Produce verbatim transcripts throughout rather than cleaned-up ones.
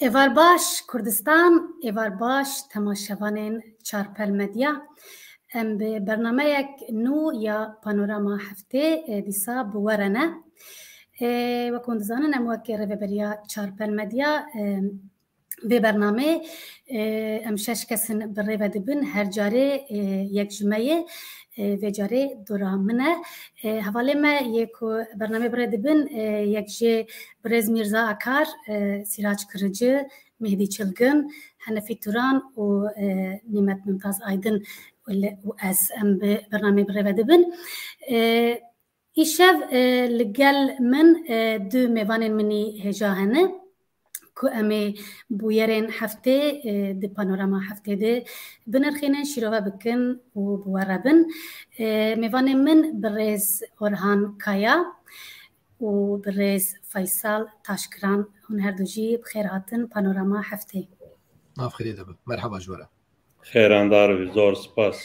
Êvar baş Kurdistan, êvar baş temaşevanên Çarpel Medya. Em bi bernameyek nû ya Panorama Heftê, e, dîsa bi we re ne. E, wek hûn dizanin, em wek rêveberiya Çarpel Medya, e, vê bernameyê, e, em şeş kes in bi rê ve dibin. Her carê, e, yek ji me ye, e, vê carê dora min e. E, hevalê me yê ku bernameyê bi rê dibin, e, yek jê birêz Mîrza Akar, e, Sîrac Kirici, Mehdî Çilgin, Henefî Turan û, e, Nîmet Mimtaz Aydin û le-, û ez, em bi bernameyê bi rê ve dibin. E, Îşev, e, li gel min, e, du mêvanên min î hêja hene ku em ê bûyerên heftê, e, di Panorama Heftê de binirxînin, şîrove bikin û bi we re bin. E, mêvanên min birêz Orhan Kaya û birêz Faysal Taşkiran. Hûn her du jî bi xêr hatin Panorama Heftê. Nav xêrê de be. Merhaba ji we re. Xêrandar bî, zor spas.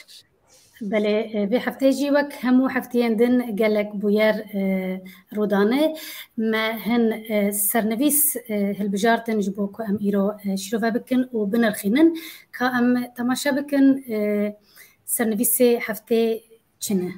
Belê, e, vê hefteyê jî wek hemû hefteyên din gelek bûyer, e, rûdane. Me hin, e, sernivîs, e, hilbijartin ji bo ku em îro, e, şîrove bikin û binirxînin. Ka em temaşe bikin, e, sernivîsê heftê çi ne?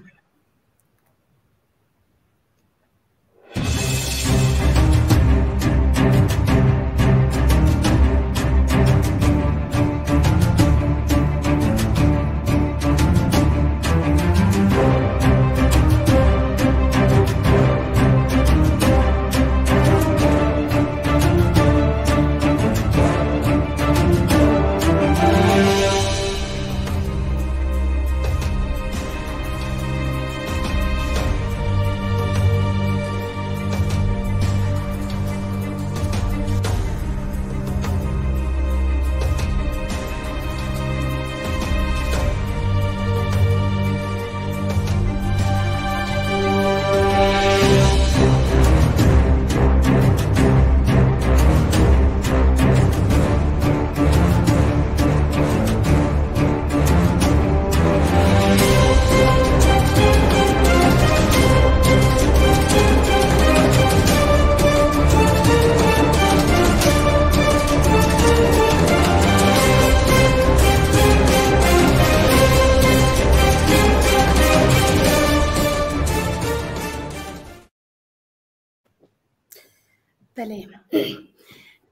Belê.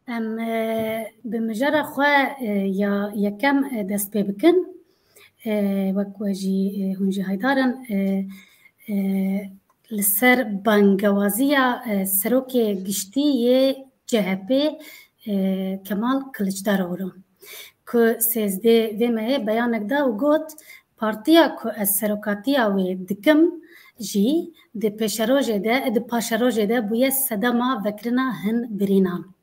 Em, e, bi mijara xwe, e, ya yekem, e, dest pê bikin. E, wek we jî, e, hûn jî haydar in, e, e, li ser bangewaziya, e, serokê giştî yê C H P, e, Kemal Kiliçdaroglu, ku sêzdê vê mehê beyanek da û got, partiya ku ez serokatiya wê dikim jî di pêşerojê de, di paşerojê de bûye sedema vekirina hin birînan.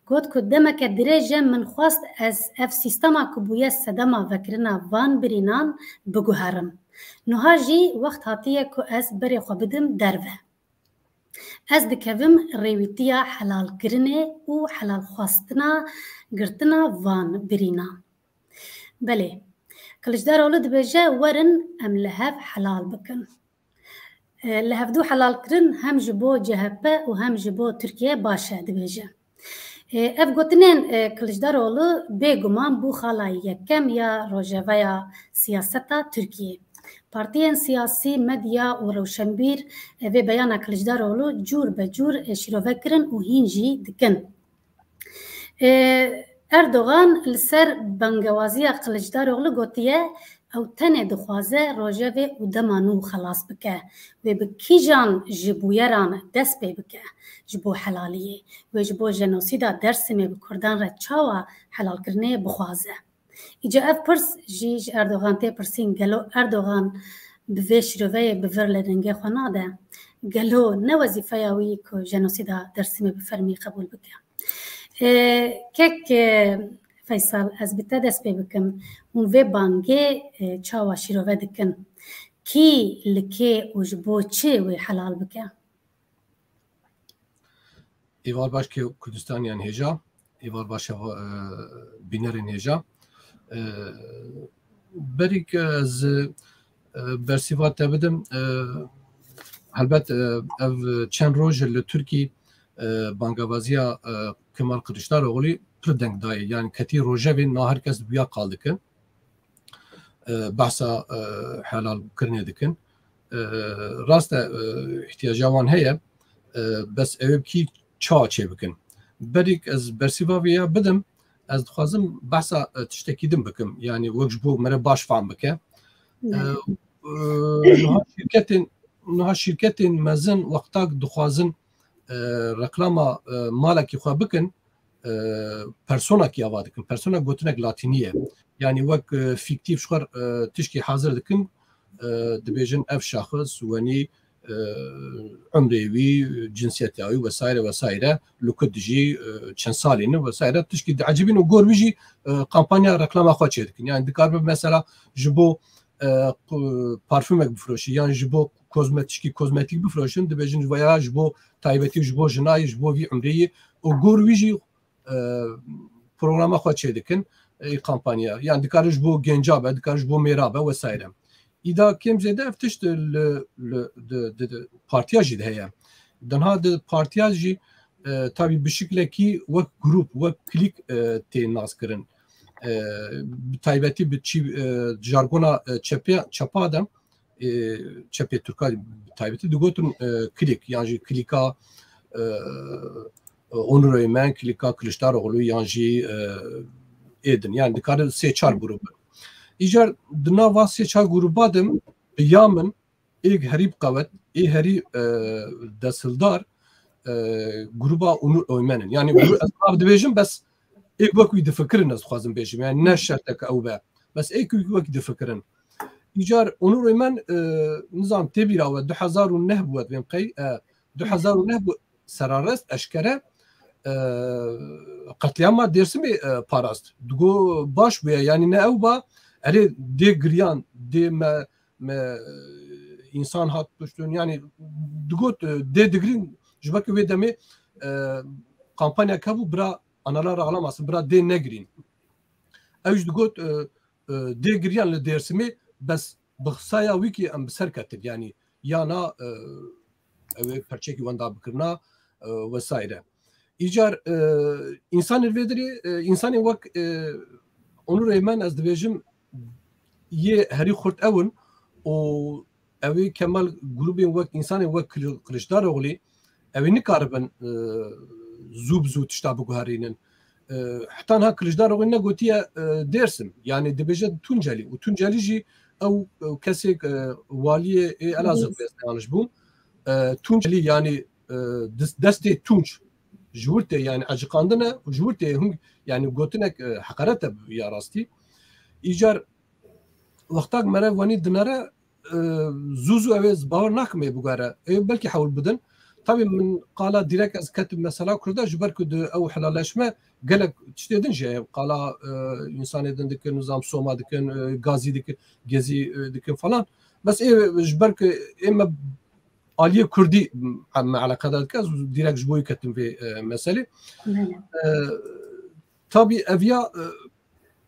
Got ku demeke dirêj e min xwest ez ev sîstema ku bûye sedema vekirina van birînan biguherim. Niha jî wext hatiye ku ez berê xwe bidim derve. Ez dikevim rêwîtiya helalkirinê û helalxwestina girtina van birînan. Belê, Kiliçdaroglu dibêje, werin em li hev helal bikin. E, li hevdû helalkirin hem ji bo C H P û hem ji bo Tirkiye baş e, dibêje. E, ev gotinên, e, Kiliçdaroglu bêguman bû xala yekem ya rojeveya siyaseta Tirkiyê. Partiyên siyasî, medya û rewşenbîr, e, vê beyana Kiliçdaroglu cûr be cûr, e, şîrove kirin û hîn jî dikin. E, Erdogan li ser bangewaziya Kiliçdaroglu gotiye, ew tenê dixwaze rojevê û dema nû xelas bike. Wê bi kîjan ji bûyeran dest pê bike ji bo helaliyê? Wê ji bo jenosîda Dersimê bi Kurdan re çawa helalkirinê bixwaze? Îca ev pirs jî ji Erdogan tê pirsîn, gelo Erdogan bi vê şîroveyê bi vir li dengê xwe nade? Gelo ne wezîfeya wî ku jenosîda Dersimê bi fermî qebûl bike? E, kek, e, Feysal, ez bi te dest pê bikim. Hûn vê bangê, e, çawa şîrove dikin? Kî, li kê û ji bo çi wê helal bike? Êvar baş ke Kurdistaniyan hêja, êvar baş heva, e, bînerên hêja. E, berî ke ez, e, bersîva te bidim, e, helbet, e, ev çend roj li Tirkî, e, bangevaziya, e, Kemal Kiliçdaroglu pir deng dayê. Yani ketî rojevê na her kes bi ya qal dikin. E, behsa, e, helal kirinê dikin. E, rast e, e, ihtiyaca wan heye. E, bes ew ê bi kî çawa çê bikin? Berîk ez bersiva vê ya bidim, ez dixwazim behsa, e, tiştekî din bikim. Yani wek ji bo me re baş fehm bike. E, e, niha şîrketên, niha şîrketên mezin wextak dixwazin, e, reklama, e, malekî xwe bikin, e, personakî ava dikin. Persona gotinek latînî ye. Yani wek, e, fîktîf ji xwe, e, tişkî hazir dikin, e, dibêjin ev şaxis, wenî, e, umrê wî, cinsiyeta wî vesaire vesaire, li ku dijî, e, çend salî ne vesaire, tişkî diecibîn û gor wî jî, e, kampanya reklama xwe çê dikin. Yani dikaribe mesela ji bo, e, qu-, parfûmek bifiroşî, yan ji bo kozme-, tişkî kozmetîk bifiroşin, dibêjin veya ji bo taybetî, ji bo jinayê, ji bo vî umrê yî û gor wî jî, e, programa xwe çê dikin, e, kampanya. Yan dikare ji bo genca be, dikare ji bo mêra be vesaire. Îda kêm zêde ev tişt li, li, di, di, di partiya jî de heye. Dinha di partiya jî, e, tabî bi şiklekî wek grup, wek klîk, e, tê naskirin. E, bi taybetî bi çî, e, jargona, e, çepe-, çepa de, e, çepê Tirka bi taybetî digotin, e, klîk, yan jî klîka, e, Onur Öymen, klîka Kiliçdaroglu, yan jî, e, ê din. Yani dikare sê çar grûp bin. Îcar di nava sê çar grûba de bi ya min êk herî bi qewet, ê herî, e, desthildar, e, grûba Onur Öymen in. Yani grû-, ez nav dibêjim, bes êk wek wî difikirin, ez dixwazim bêjim. Yani ne şerteke ew be. Bes êk wek wî difikirin. Îcar Onur Öymen, e, nizam tê bîra we, du hezar û neh bû, ez dibêm qey, e, du hezar û neh bû, serarest, eşkere, e, qetlîama Dêrsimê, e, parast. Digo baş bûye, yani ne ew ba, erê dê giriyan, dê me, me, însan hat kuştin, yani digot, e, dê digirîn, ji ber ku wê demê, e, kampanyek hebû, bira analar ağlamasın, bira dê negirîn. Ew jî digot, e, e, dê giriyan li Dêrsimê, bes bi xisaya wî kî em bi ser ketin, yani yana, e, ew ê perçekî wenda bikirina, e, vesaire. Îcar, e, însanên vê dirê, e, însanên wek, e, Onur Eymen, ez dibêjim, yê herî xurt ew in û ew ê Kemal grûbên wek, însanên wek Kili-, Kiliçdaroglu, ew ê nikaribin, e, zû bi zû tişta biguherînin. E, heta niha Kiliçdaroglu negotiye, e, Dêrsim. Yani dibêje Tuncelî. Û Tuncelî jî ew, ew kesê, e, waliyê ê Elazığ bê, ez neyanlîş bûm. E, Tuncelî yani, e, dis-, destê Tunç ji wir tê yani eciqandine û ji wir tê hûn yani gotinek, e, heqarete bi ya rastî. Îcar wextak mere wenî dinere, e, zû zû ew ê ez bawer nakim ê biguhere. Ê belkî hewl bidin. Tabî min qala direk ez ketim mesela Kurda, ji ber ku di ew helaleşme gelek tiştê din jî heye. Qala, e, însanê din dikin, nizam Soma dikin, e, Gazî dikin, Gezî, e, dikin falan. Bes ê ji ber ku ê me aliyê Kurdî me eleqedar dike, ez direk ji bo wî ketim vê, e, meselê. Belê. E, tabî ev ya, e,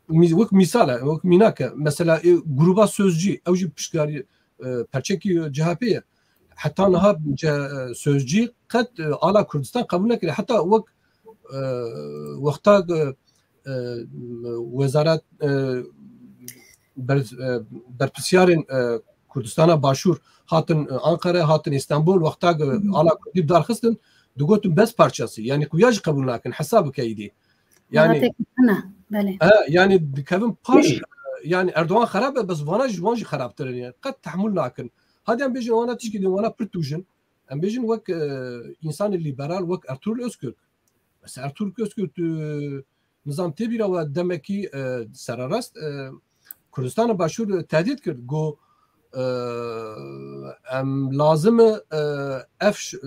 mî-, wek mîsal e, wek mînak e. Mesela, ê, grûba Sözcü, ew jî piştgarî, e, perçekî C H P ye. Heta niha ce-, e, Sözcü qet, e, ala Kurdistan qebûl nekiriye. Heta wek, e, wexta, e, e, wezaret, e, ber-, e, berpirsiyarên, e, Kurdistana Başûr hatin, e, Ankara, hatin Îstanbul, wexta, e, ala Kurdî bi dar xistin, digotin bes parçası. Yani xuya jî qebûl nakin, hesab bike îdî. Yani, Welatê hene, belê. He, yani dikevin paş, e, yani Erdogan xerab e, bes vana ji wan jî xerabtir in. Yani qet tehmûl nakin. Hadi em bêjin wana tişkî din, wana pir tûj in. Em bêjin wek, e, însanê lîberal, wek Ertuğrul Özkök. Mesela Ertuğrul Özkök, tu, nizam tê bîra we demekî, e, sererast, e, Kurdistana Başûr tehdît kir. Got, e, em lazim e, e, ev ş-,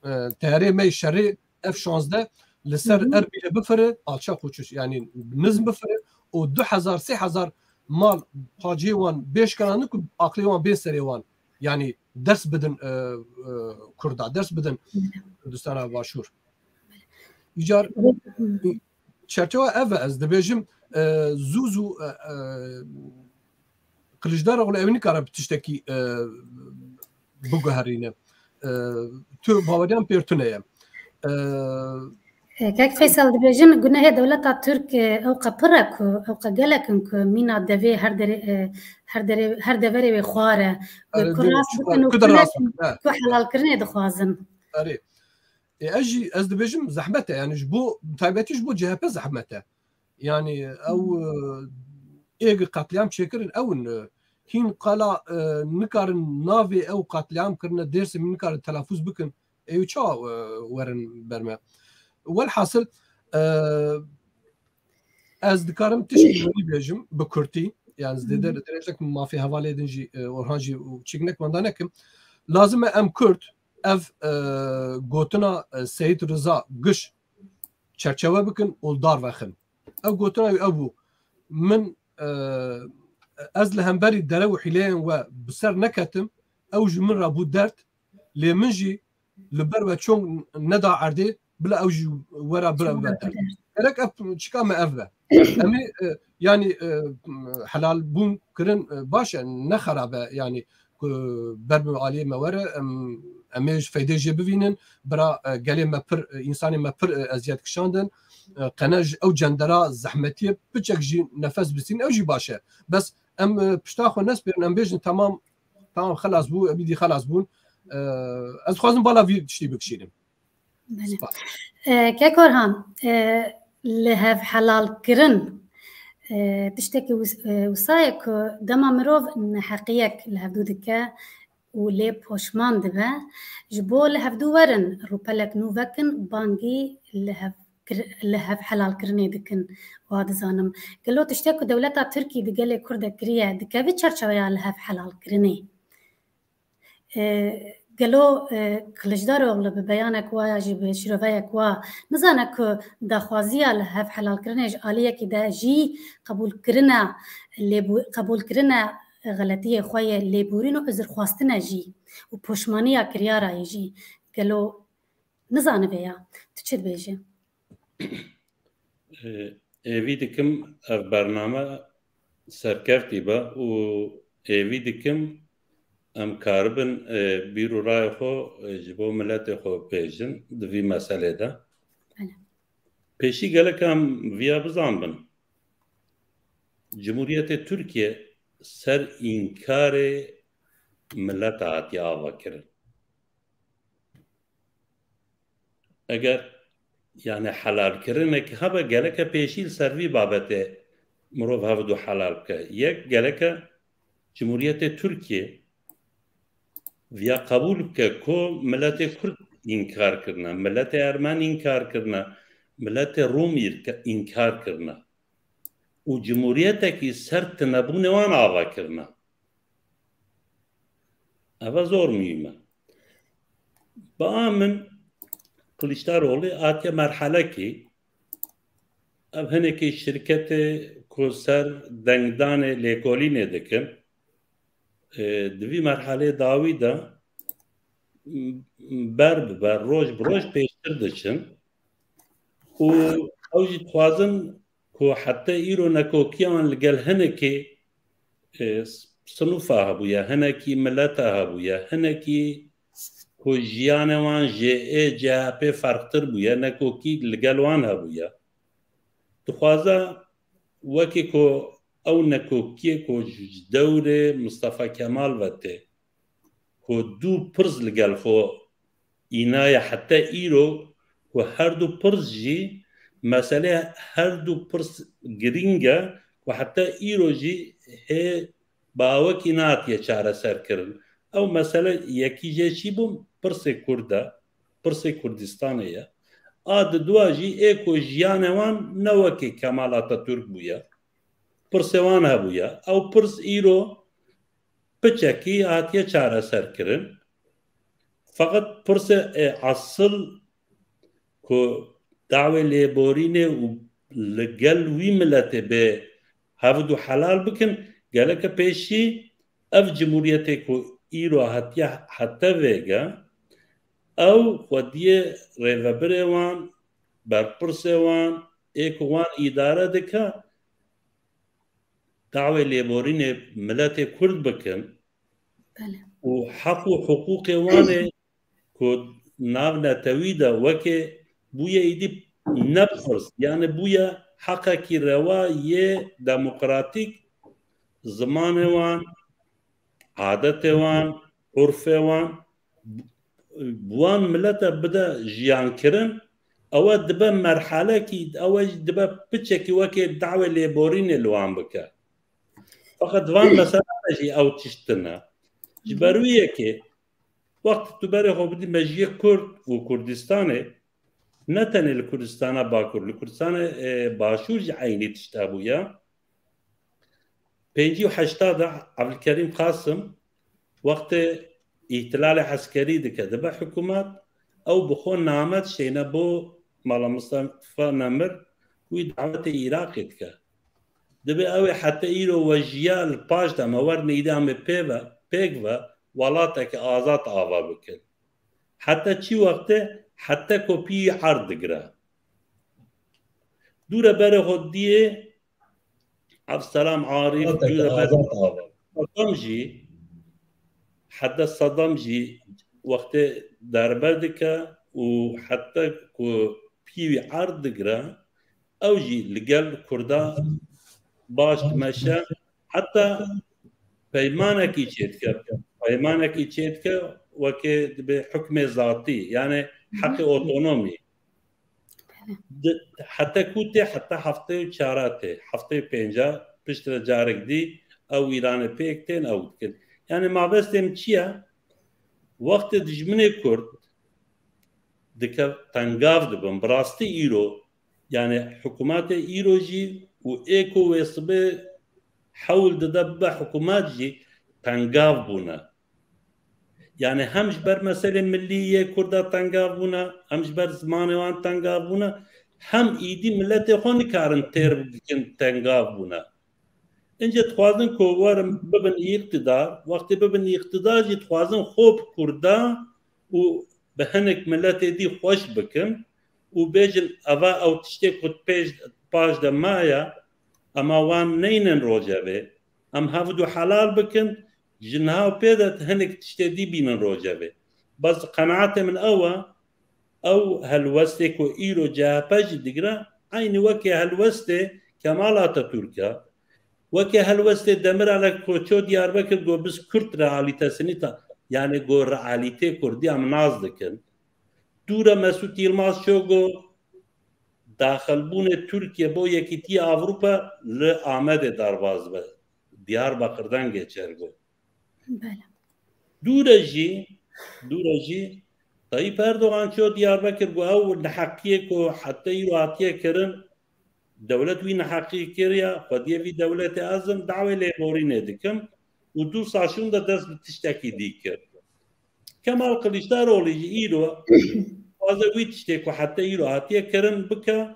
e, teyarê me yê şerê F şazdeh li ser Hı hı. Erbilê bifire, alçak uçuş, yani nizm bifire û du hezar, sê hezar mal paciyê wan bê şikandin ku aqlê wan bê serê wan. Yani ders bidin, e, e, Kurda, ders bidin Hı. Kurdistana Başûr. Îcar Hı. çerçewa ev e, ez dibêjim, e, zû zû, e, e, Kiliçdaroglu ew nikare bi tiştekî, e, biguherîne. E, tu baweriyan pêr tune ye. E, E, Kek Feysel, dibêjin gunehê dewleta Tirk, e, ew qe pir e ku, ew qe gelek in ku mîna devê her derê, e, her derê, her deverê wê xwar e. Wê Erê, ku dê rast çi bikin û ku ku de ne, rast bikin, ne. Ku helalkirinê dixwazin. Erê. E, ez jî, ez dibêjim zehmet e, yani ji bo, taybetî ji bo C H P zehmet e. Yani ew, e, êg qetlîam çêkirin ew in, e, hîn qala, e, nikarin navê ew qetlîam kirine Dêrsimî nikarin telafûz bikin. Ew çawa, e, werin ber me? Welhasil, e, ez dikarim tiştî winî bêjim bi kurtî. Yani zêde dirêjek mafê hevalê din jî, e, Orhan jî û çîk nekim, wenda nekim. Lazim e em Kurd ev, e, gotina, e, Seyîd Riza Giş çerçewe bikin û li dar vexin. Ev gotina wî ev bû. Min, e, ez li hemberî derew û hîleyên we bi ser neketim, ew ji min re bû derd, lê min jî li ber we çong neda erdê, bila ew jî we re bira Çong bide derd. Gerek ev çika me ev be. Em ê, e, yani, e, helal bûn kirin, e, baş e, ne xerab e, yani, ku ber bi aliyê me were, em, em ê ji feydê jê bivînin, bira, e, gelê me pir, e, însanê me pir, e, eziyet kişandin, e, qene ji ew cendera zehmetiyê piçek jî nefes bisîn, ew jî baş e. Bes em, e, pişta xwe nespêrin, em bêjin, temam, tamam, xelas bû, em îdî xelas bûn. E, ez dixwazim bala vî tiştî bikişînim. Belê. Spas. E, Kek Orhan, e, li hev helal kirin, e, tiştekî wis-, e, wisa ye ku dema mirov neheqiyek li hevdû dike û lê poşman dibe, ji bo li hevdû werin rûpelek nû vekin, bangî li hev kir-, li hev helal kirinê dikin, wa dizanim. Gelo tiştek ku dewleta Tirkî di gelê Kurd de kiriye, dikeve çerçeveya li hev helal kirinê? E, gelo, e, Kiliçdaroglu bi beyanek wa ya jî bi şîroveyek wa nizane ku daxwaziya li hev helalkirinê ji aliyekî de jî qebûlkirina lêbû-, qebûlkirina xeletiyê xwe yê lêborîn û uzrxwastin e jî û poşmaniya kiryara yê jî. Gelo nizanibe ya. Tu çi dibêjî? E, êvî dikim ev bername serkeftî be û êvî dikim em karibin, e, bîr û rayê xwe, e, ji bo miletê xwe bêjin di vî meselê de. Belê. Pêşî gelek em viya bizanbin. Cumhuriyetê Tirkiye ser înkarê mileta hatiye avakirin. Eger, yani, helalkirinek hebe, geleke pêşî li ser vî babetê mirov hevdu helal bike. Yek, geleke Cumhuriyetê Tirkiye viya qebûl bike ku miletê Kurd înkar kirine, miletê Ermen înkar kirine, miletê Rûm îrke-, înkar kirine û cumhuriyetekî ser tinebûnê wan ava kirine. Eve zor muhîm e. Ba min Kiliçdaroglu hatiye merhelekî, ev hinekî şirketê ku ser dengdanê lêkolînê dikin, e, di vî merhelê dawî de, m-, ber bi ber, roj bi roj pêştir diçin û ew jî dixwazin ku heta îro nekokiya wan li gel hinekî, e, s-, sinûfa hebûye, hinekî mileta hebûye, hinekî ku jiyanê wan ji ê C H P ferqtir bûye, nekokî li gel wan hebûye. Dixwaze wekî ku ew nekokiyê ku ji dewrê Mistefa Kemal ve tê, ku du pirz li gel xwe înaye heta îro, ku her du pirz jî, mesele her du pirz girîng e, ku heta îro jî hê bawekî natiye çareser kirin. Ew mesele yekî jê çi bû? Pirsê Kurd e, pirsê Kurdistanê ye. A di dua jî ê ku jiyanê wan ne wekî Kemal Atatürk bûye. Pirsê wan hebûye. Ew pirs îro piçekî hatiye çareser kirin. Feqet pirsê, e, esil ku dawê lêborînê û li gel wî miletê bê hevdu helal bikin, geleke pêşî ev cumhuriyetê ku îro hatiye hete vêge, ew xwediyê rêvebirê wan, berpirsê wan, ê ku wan îdare dike, dawê lêborînê miletê Kurd bikin Belê. û heq û hiqûqê wan ê ku nav netewî de wekê bûye, îdî Nebixwest, yani bûye heqekî rewa yê demokratîk, zimanê wan, adetê wan, urfê wan, bi wan milete bide jiyankirin, ewe dibe merhelekî, ewe jî dibe piçekî wekê dawê lêborînê li wan bike. Feqet van meselane jî ew tişt tune. Ji ber wî yekê, wext tu berê xwe bidî mejiyê Kurd û Kurdistanê, ne tenê li Kurdistana Bakur, li Kurdistana, e, Başûr jî eynî tişt hebûye. Pêncî û heşta de Evlkerîm Qasim wextê îhtilalê eskerî dike, dibe hikûmet, ew bi xwe name dişêne bo Mala Mistefa Nemir, wî dawetê Iraqê dike. Dibê ew ê heta îro we jiya li paş de me wer neyde em ê pê ve, pêk ve welateke azad ava bikin. Heta çi wextê? Heta ku pî erd digire. Dûre berê xwe diyê Evselam Arîf, Azad dûre eke, berê azad ava. Sedam jî, heta Sedam jî wextê derbe dike û heta ku pî wî erd digire, ew jî li gel Kurda baş dimeşe, heta peymanekî çêdike. Peymanekî çêdike wekê dibê hukmê zatî, yani heqê otonomî. Di, heta ku tê, heta heftê û çara tê, heftê û pênca, piştre carek dî ew Îranê pêk tên, ew dikin. Yani mabestê min çi ye? Wextê dijminê Kurd dike tengav dibin, bi rastî îro, yani hikûmetê îro jî û ê ku wê sibê hewl dide bibe hikûmet jî tengav bûne. Yani hem ji ber meselê millî yê Kurda tengav bûne, hem ji ber zimanê wan tengav bûne, hem îdî miletê xwe nikarin têr bikin tengav bûne. Înce dixwazin ku werin bibin îqtidar, wextê bibin îqtidar jî dixwazin xwe bi Kurda û bi hinek miletê dî xweş bikin û bêjin, eva ew tiştê ku pêş, paş de maye, ema wan neynin rojevê, em hevdu helal bikin, ji niha pê de hinek tiştê dî bînin rojevê. Bes qenaetê min ew e, ew helwestê ku îro C H P jî digire, eynî wekê helwestê Kemal Atatürk e, wekê helwestê Demiralek ku ço Diyarbekir got biz Kürt realitesinî ta, yani got realîtê Kurdî em nas dikin. Dûre Mesut Yilmaz ço got daxilbûnê Tirkiye bo Yekîtiya Ewropa li Amedê derbas be. Diyarbekirdan geçer got. Bele. Dûre jî, dûre jî Tayyip Erdogan ço Diyarbekir got ew neheqiyê ku heta îro hatiye kirin, dewlet wî neheqî kiriye, xwediyê vî dewletê ez im, dawê lêborînê dikim û du sal şûn de dest bi tiştekî dî kir. Kemal Kiliçdaroglu jî îro dixwaze wî tiştê ku heta îro hatiye kirin bike,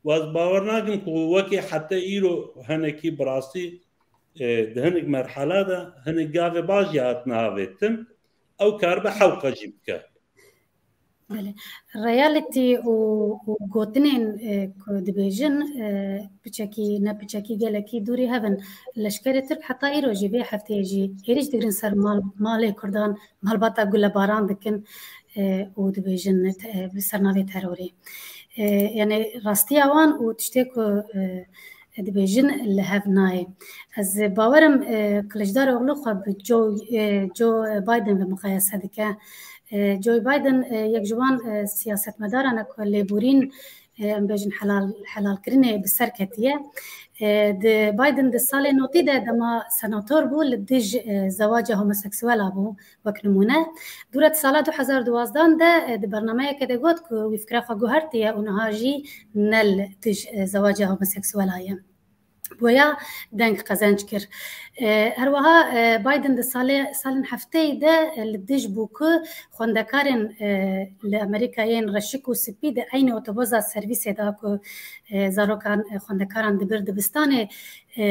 û ez bawer nakim ku wekê heta îro hinekî bi rastî, e, di hinek merhela de hinek gavê baş jî hatine avêtin, ew karibe hewqa jî bike. Belê. Reality û, û gotinên, e, ku dibêjin, e, piçekî, ne piçekî, gelekî dûrî hev in. Leşkerê Tirk heta îro jî, vê hefteyê jî êrîş digirin ser mal, malê Kurdan, malbata gulebaran dikin, e, û dibêjin, e, bi ser navê terorê. E, yani rastiya wan û tiştê ku, e, dibêjin li hev nayê. Ez bawerim, e, Kiliçdaroglu xwe bi Joe, e, Joe Biden ve muqayese dike. E, Joe Biden, e, yek ji wan, e, siyasetmedaran e ku lêborîn, e, em bêjin helal, helalkirinê bi ser ketiye. E, di Biden di salê notî de dema senator bû, li dij, e, zewaca homoseksuela bû, wek nimûne. Dûre di sala du hezar duwazdan de, e, di bernameyeke de got ku wî fikra xwe guhertiye û niha jî ne li dij, e, zewaca homoseksuela ye. Boya deng qezenc kir. E, her wiha, e, Biden di salê, salên hefteyê de, e, li dij bû ku xwendekarên, e, li Amerîka yên reşik û spî di eynî otoboza servîsê de ku, e, zarokan, e, xwendekaran dibir dibistanê, e,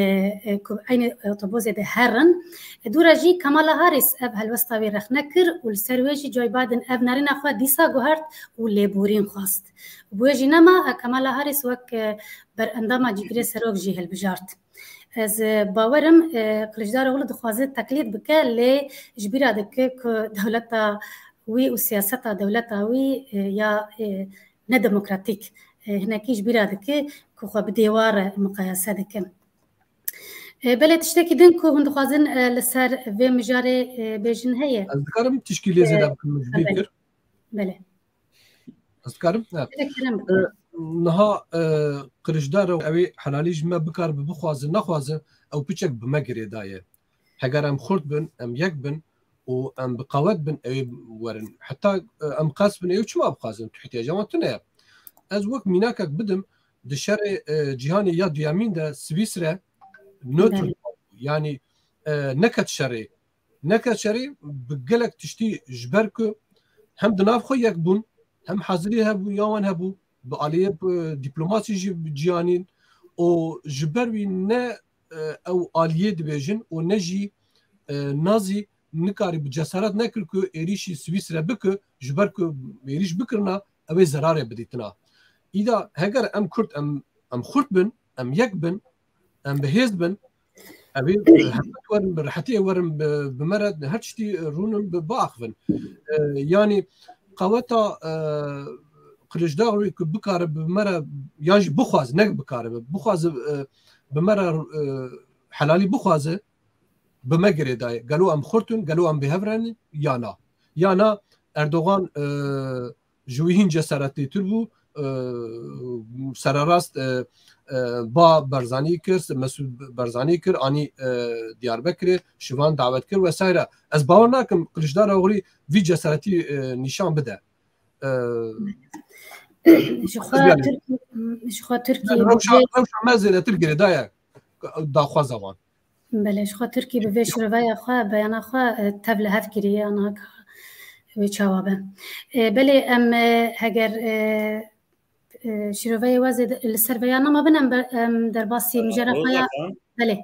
e, ku eynî otobozê de herin. E, dûre jî Kamala Harris ev helwesta wî rexne kir û li ser wê jî Joe Biden ev nerîna xwe dîsa guhert û lêborîn xwest. Bi wê jî nema, e, Kamala Harris wek, e, berendama cîgirê serok jî hilbijart. Ez, e, bawerim, e, Kiliçdaroglu dixwaze teklîd bike, lê ji bîra dike ku dewleta wî û siyaseta dewleta wî, e, ya, e, nedemokratîk, e, hinekî ji bîra dike ku xwe bi dêwar re miqayese dike. E, belê tiştekî din ku hûn dixwazin, e, li ser vê mijarê, e, bêjin heye? Ez dikarim tişkî lê zêde bikim ji vê kir? Belê. Ez dikarim? Ne. Belê, kerem bikin. E, niha, e, Kiliçdaroglu ew ê helalî ji me bikaribe bixwaze, nexwaze, ew piçek bi me girêdaye. Heger em xurt bin, em yek bin û em bi qewet bin, ew ê werin. Heta, e, em qels bin, ew çima bixwazin? Tu ihtiyaca wan tune ye. Ez wek mînakek bidim, di şerê, e, cîhanê ya duyemîn de Swîsre nötr, belê, yanî, e, neket şerê. Neket şerê bi gelek tiştî ji ber ku hem di nav xwe yek bûn, hem hazirî hebû, ya wan hebû, bi aliyê, e, dîplomasî jî ciyanîn û ji ber wî ne, e, ew aliyê dibêjin û ne jî, e, nazî nikarî bi cesaret nekir ku êrîşî Swîsre bike, ji ber ku êrîş bikirina, ew ê zerarê bidîtina. Îda heger em Kurd, em, em xurt bin, em yek bin, em bi hêz bin, ev ê, e, heqet werin, bi rehetiyê werin, bi, bi me re her tiştî rûnin, bi, biaxivin. E, yanî qeweta, e, Kiliçdaroglu ku bikare bi me re, yan jî bixwaze, ne bikare, bixwaze, e, bi me re, e, helalî bixwaze, bi me girêdaye. Gelo em xurt in, gelo em bêhev re ne, ya na? Ya na Erdogan, e, ji wî hîn cesaretlîtir bû, e, sererast, e, e, ba Barzanî kir, Mesûd Barzanî kir, anî, e, Diyarbekirê, Şivan dawet kir vesaire. Ez bawer nakim Kiliçdaroglu vî cesaretî, e, nîşan bide. E, Ji xwe Tirkî, ji xwe Tirkî rewşa, rewşa me zêdetir girêdaye daxwaza wan. Belê, ji xwe Tirkî bi vê şiroveya xwe, beyana xwe, e, tev li hev kiriye, anaka wê çawa be. E, belê em, e, heger, e, e, şiroveyê we zêde li ser veya nama bin, em be-, em derbasî mijara xwe ya. Roza Xan. Belê.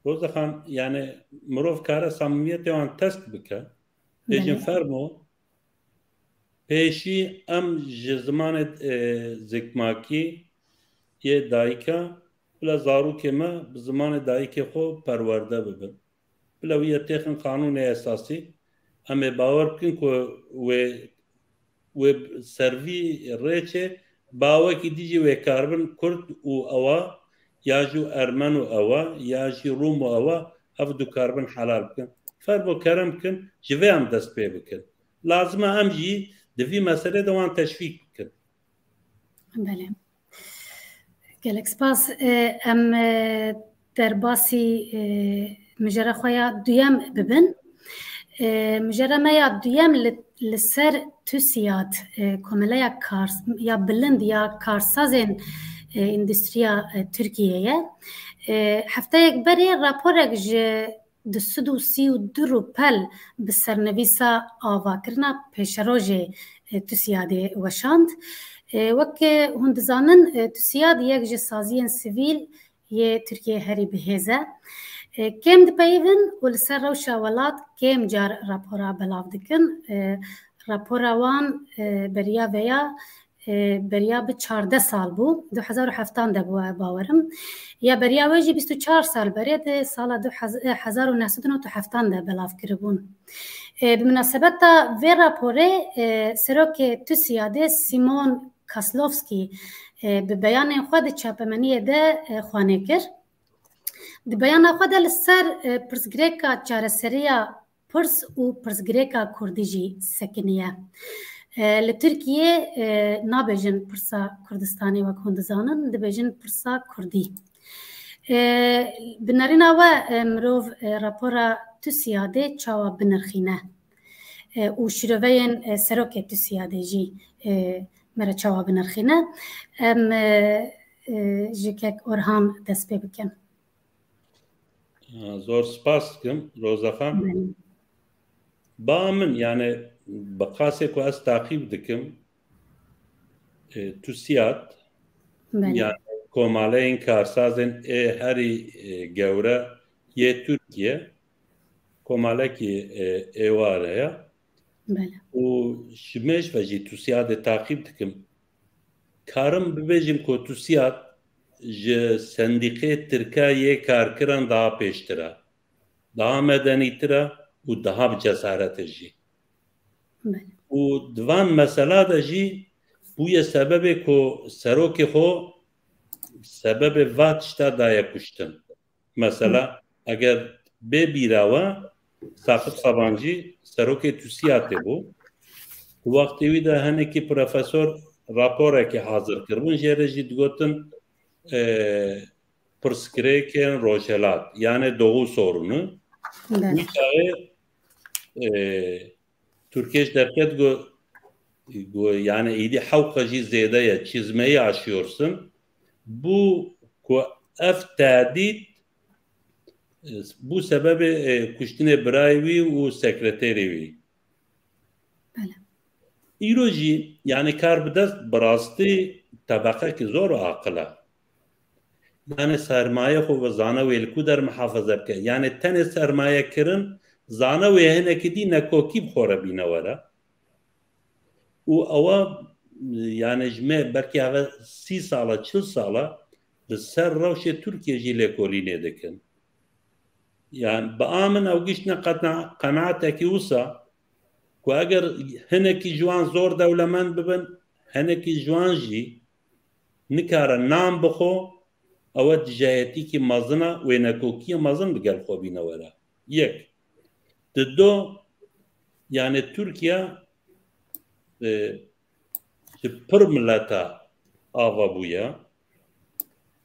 Roza Xan, yani mirov kare samimiyetê wan test bike. Bêjin, belê, fermo, pêşî em ji zimanê, e, zikmakî yê dayika, bila zarokê me bi zimanê dayikê xwe perwerde bibin. Bila wî yê têxin qanûnê esasî, em ê bawer bikin ku wê, wê ser vî rêçê bawekî dî jî wê karibin Kurd û ewa, ya jî Ermen û ewa, ya jî Rûm û ewa, ev du karibin helal bikin. Fermo kerem bikin, ji vê em dest pê bikin. Lazim e em jî di vî meselê de wan teşvîk bikin. Belê. Gelek spas. E, em, e, derbasî, e, mijara xwe ya duyem bibin. E, mijara me ya duyem li, li ser TÜSİAD, e, Komeleya Kars-, ya Bilind ya Karsazên, e, Endustriya, e, Tirkiyê ye. E, hefteyek berê raporek ji du sed û sî û du rûpel bi sernivîsa avakirina pêşerojê, e, TÜSİADê weşand. E, weke hûn dizanin, e, TÜSİAD yek ji saziyên sivîl yê Tirkiyê herî bihêz e. E, kêm dipeyivin û li ser rewşa welat kêm car rapora belav dikin. E, rapora wan, e, beriya veya e, beriya bi çardeh sal bû. Du hezar û heftan de bû, e, bawerim. Ya beriya wê jî bîst û çar sal berê di sala du hezar, e, hezar û neh sed û nod û heftan de belav kiribûn. E, bi minasebeta vê raporê, e, serokê TÜSİADê Simon Kaslovski, e, bi beyanên xwe di çapemeniyê de, e, xwanê kir. Di beyana xwe de li ser, e, pirsgirêka çareseriya pirs û pirsgirêka kurdî jî sekiniye. E, li Tirkiyê, e, nabêjin pirsa Kurdistanê, wek hûn dizanin, dibêjin pirsa kurdî. E, bi nerîna we, e, mirov, e, rapora TÜSİADê çawa binirxîne? E, û şîroveyên, e, serokê TÜSİADê jî, e, me re çawa binirxîne? Em, e, e, ji kek Orhan dest pê bikin. Zor spas dikim, Roza Xan. Belê. Ba min, yani, bi qasê ku ez taqîb dikim, e, TÜSİAD, belê, yani, komaleyên karsazên ê herî, e, gewre yê Tirkiye, komalekî, e, êware ye. Belê. Û ji mêj ve jî TÜSİADê taqîb dikim. Karim bibêjim ku TÜSİAD ji sendîqê tirke yê karkiran daha pêştir e, daha medenîtir e û daha bi cesaret e jî. Belê. Û di van mesela de jî bûye sebebê ku serokê xwe sebebê va tişta daye kuştin. Mesela, eger bê bîra we, Saqif Sabancî serokê TÜSİADê bû. Wextê wî de hinekî profesor raporekê hazir kiribûn, jê re jî digotin, e, pirsgirêkên Rojhelat, yani Doğu sorunu. Belê. Wî çaxê, e, Tirkiye ji derket got, got, yani êdî hewqa jî zêde ye, çizmeyi aşıyorsun. Bû ku ev tehdît, e, bû sebebê, e, kuştinê birayê wî û sekreterê wî. Belê. Îro jî, yani kar bi dest bi rastî tebeqekî zor aqil e. Yani sermaye xwe ve zane wê li ku der mihafaze bike. Yani tenê sermaye kirin, zane wê hinekî dî nekokî bi xwe re bîne were. Û ewa, yani ji me belkî heve sî sala, çil sala li ser rewşê Tirkiye jî lêkolînê dikin. Yani bi a min ew giştine qena-, qenaatekî wisa ku eger hinekî ji wan zor dewlemend bibin, hinekî ji wan jî nikare nan bixwe, ew e dijayetîkî mezin e, wê nekokiyê mezin bi gel xwe bîne were. Yek. Di do, yani Tirkiye, e, ji pir mileta ava bûye.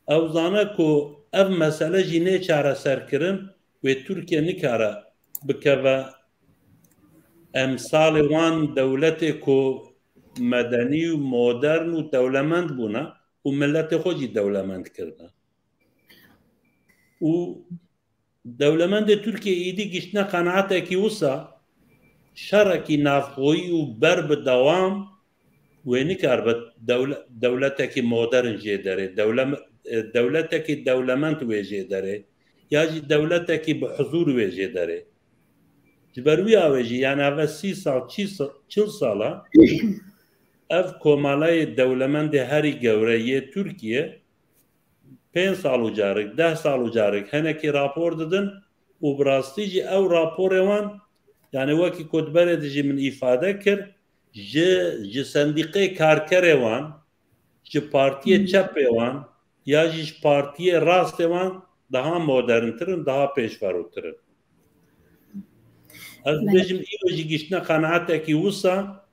Ew zane ku ev mesele jî nê çareserkirin, wê Tirkiye nikare bikeve emsalê wan dewletê ku medenî û modern û dewlemend bûne û miletê xwe jî dewlemend kirine. Û dewlemendê Tirkiye êdî giştine qenaatekî wisa, şerekî navxweyî û ber bi dewam wê nikaribe dewle-, dewletekî modern jê derê, dewlem-, e, dewletekî dewlemend wê jê derê, ya jî dewletekî bi huzûr wê jê derê. Ji ber wî awê jî, yani eve sî sal, çî sa-, çil sala ev komalayê dewlemendê herî gewre yê Tirkiye pênc sal û carik, deh sal û carik hinekî rapor didin û bi rastî jî ew raporê wan, yani wekî ku di berê de jî min îfade kir, ji, ji sendîqê karkerê wan, ji partiyê Hmm. çepê wan ya jî ji partiyê rastê wan daha moderntir in, daha pêşverûtir in. Ez Belê. dibêjim îro jî giştine qenaatekî wisa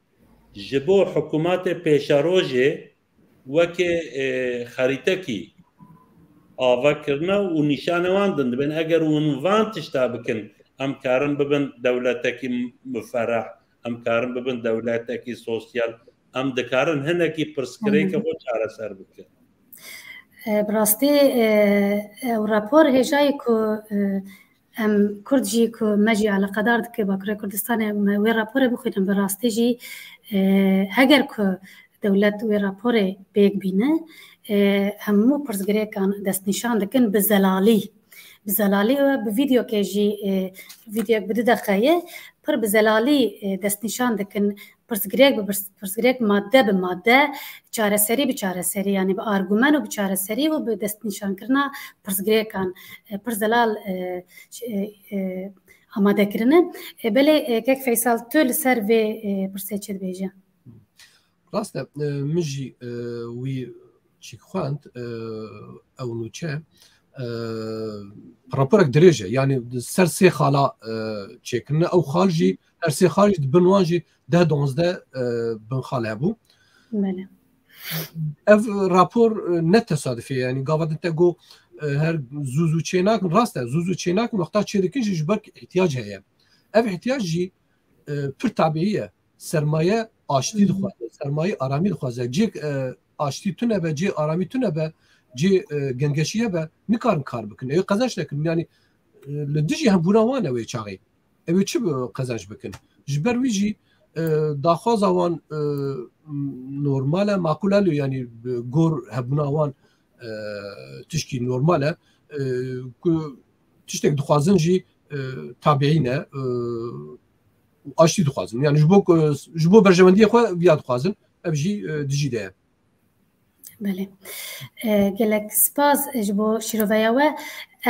ji bo hikûmetê pêşerojê wekê, e, xerîtekî ava kirine û nîşanê wan din dibên. Eger hûn van tişta bikin, em karin bibin dewletekî mufereh, em karin bibin dewletekî sosyal, em dikarin hinekî pirsgirêkê Hı hı. xwe çareser bikin. E, bi rastî, e, ew rapor hêjayî ku, e, em Kurd jî ku me jî eleqedar dike Bakurê Kurdistanê, me wê raporê bixwînin, bi rastî jî, e, heger ku dewlet wê raporê pêk bîne, e, hemû pirsgirêkan destnîşan dikin bi zelalî. Bi zelalî û bi vîdeokê jî, e, vîdeoyek bi du deqe ye, pir bi zelalî, e, destnîşan dikin, pirsgirêk bi pirs-, pirsgirêk madde bi madde, çareserî bi çareserî, yani bi argumen û bi çareserî û bi destnîşankirina pirsgirêkan, e, pir zelal, e, ş-, e, e, amade kirine. E, belê, e, kek Feysal, tu li ser vê, e, pirsê çi dibêje? Rast e, e, min jî, e, wî çîk xwend, e, ew nûçe, e, raporek dirêj e. Yani ser sê xala, e, çêkirine. Ew xal jî, her sê xal jî di bin wan jî deh donzdeh, e, bin xal hebû. Belê. Ev rapor, e, ne tesadufî ye. Yani gava din te got, e, her zû zû çê nakin. Rast e, zû zû çê nakin. Wexta çê dikin jî ji ber ihtiyac heye. Ev ihtiyac jî, e, pir tabiî ye. Sermaye aştî Hı hı. dixwaze, sermaye aramî dixwaze. Cê, e, aştî tune be, cê aramî tune be, cê, e, gengeşiye be, nikarin kar bikin. Ew qezenç nekin. Yani, e, li dijî hembûna wan e wê çaxê. Ew ê çi bi qezenç bikin? Ji ber wî jî, e, daxwaza wan, e, normal e, maqûl e, yani, e, gor hebûna wan, e, tişkî normal e. E, ku tiştek dixwazin jî, e, tabiî ne, e, û aştî dixwazin. Yani ji bo, e, ji bo berjewendiyê xwe viya dixwazin. Ev jî, e, dijî de ye. Belê. E, gelek spas ji bo şîroveya we.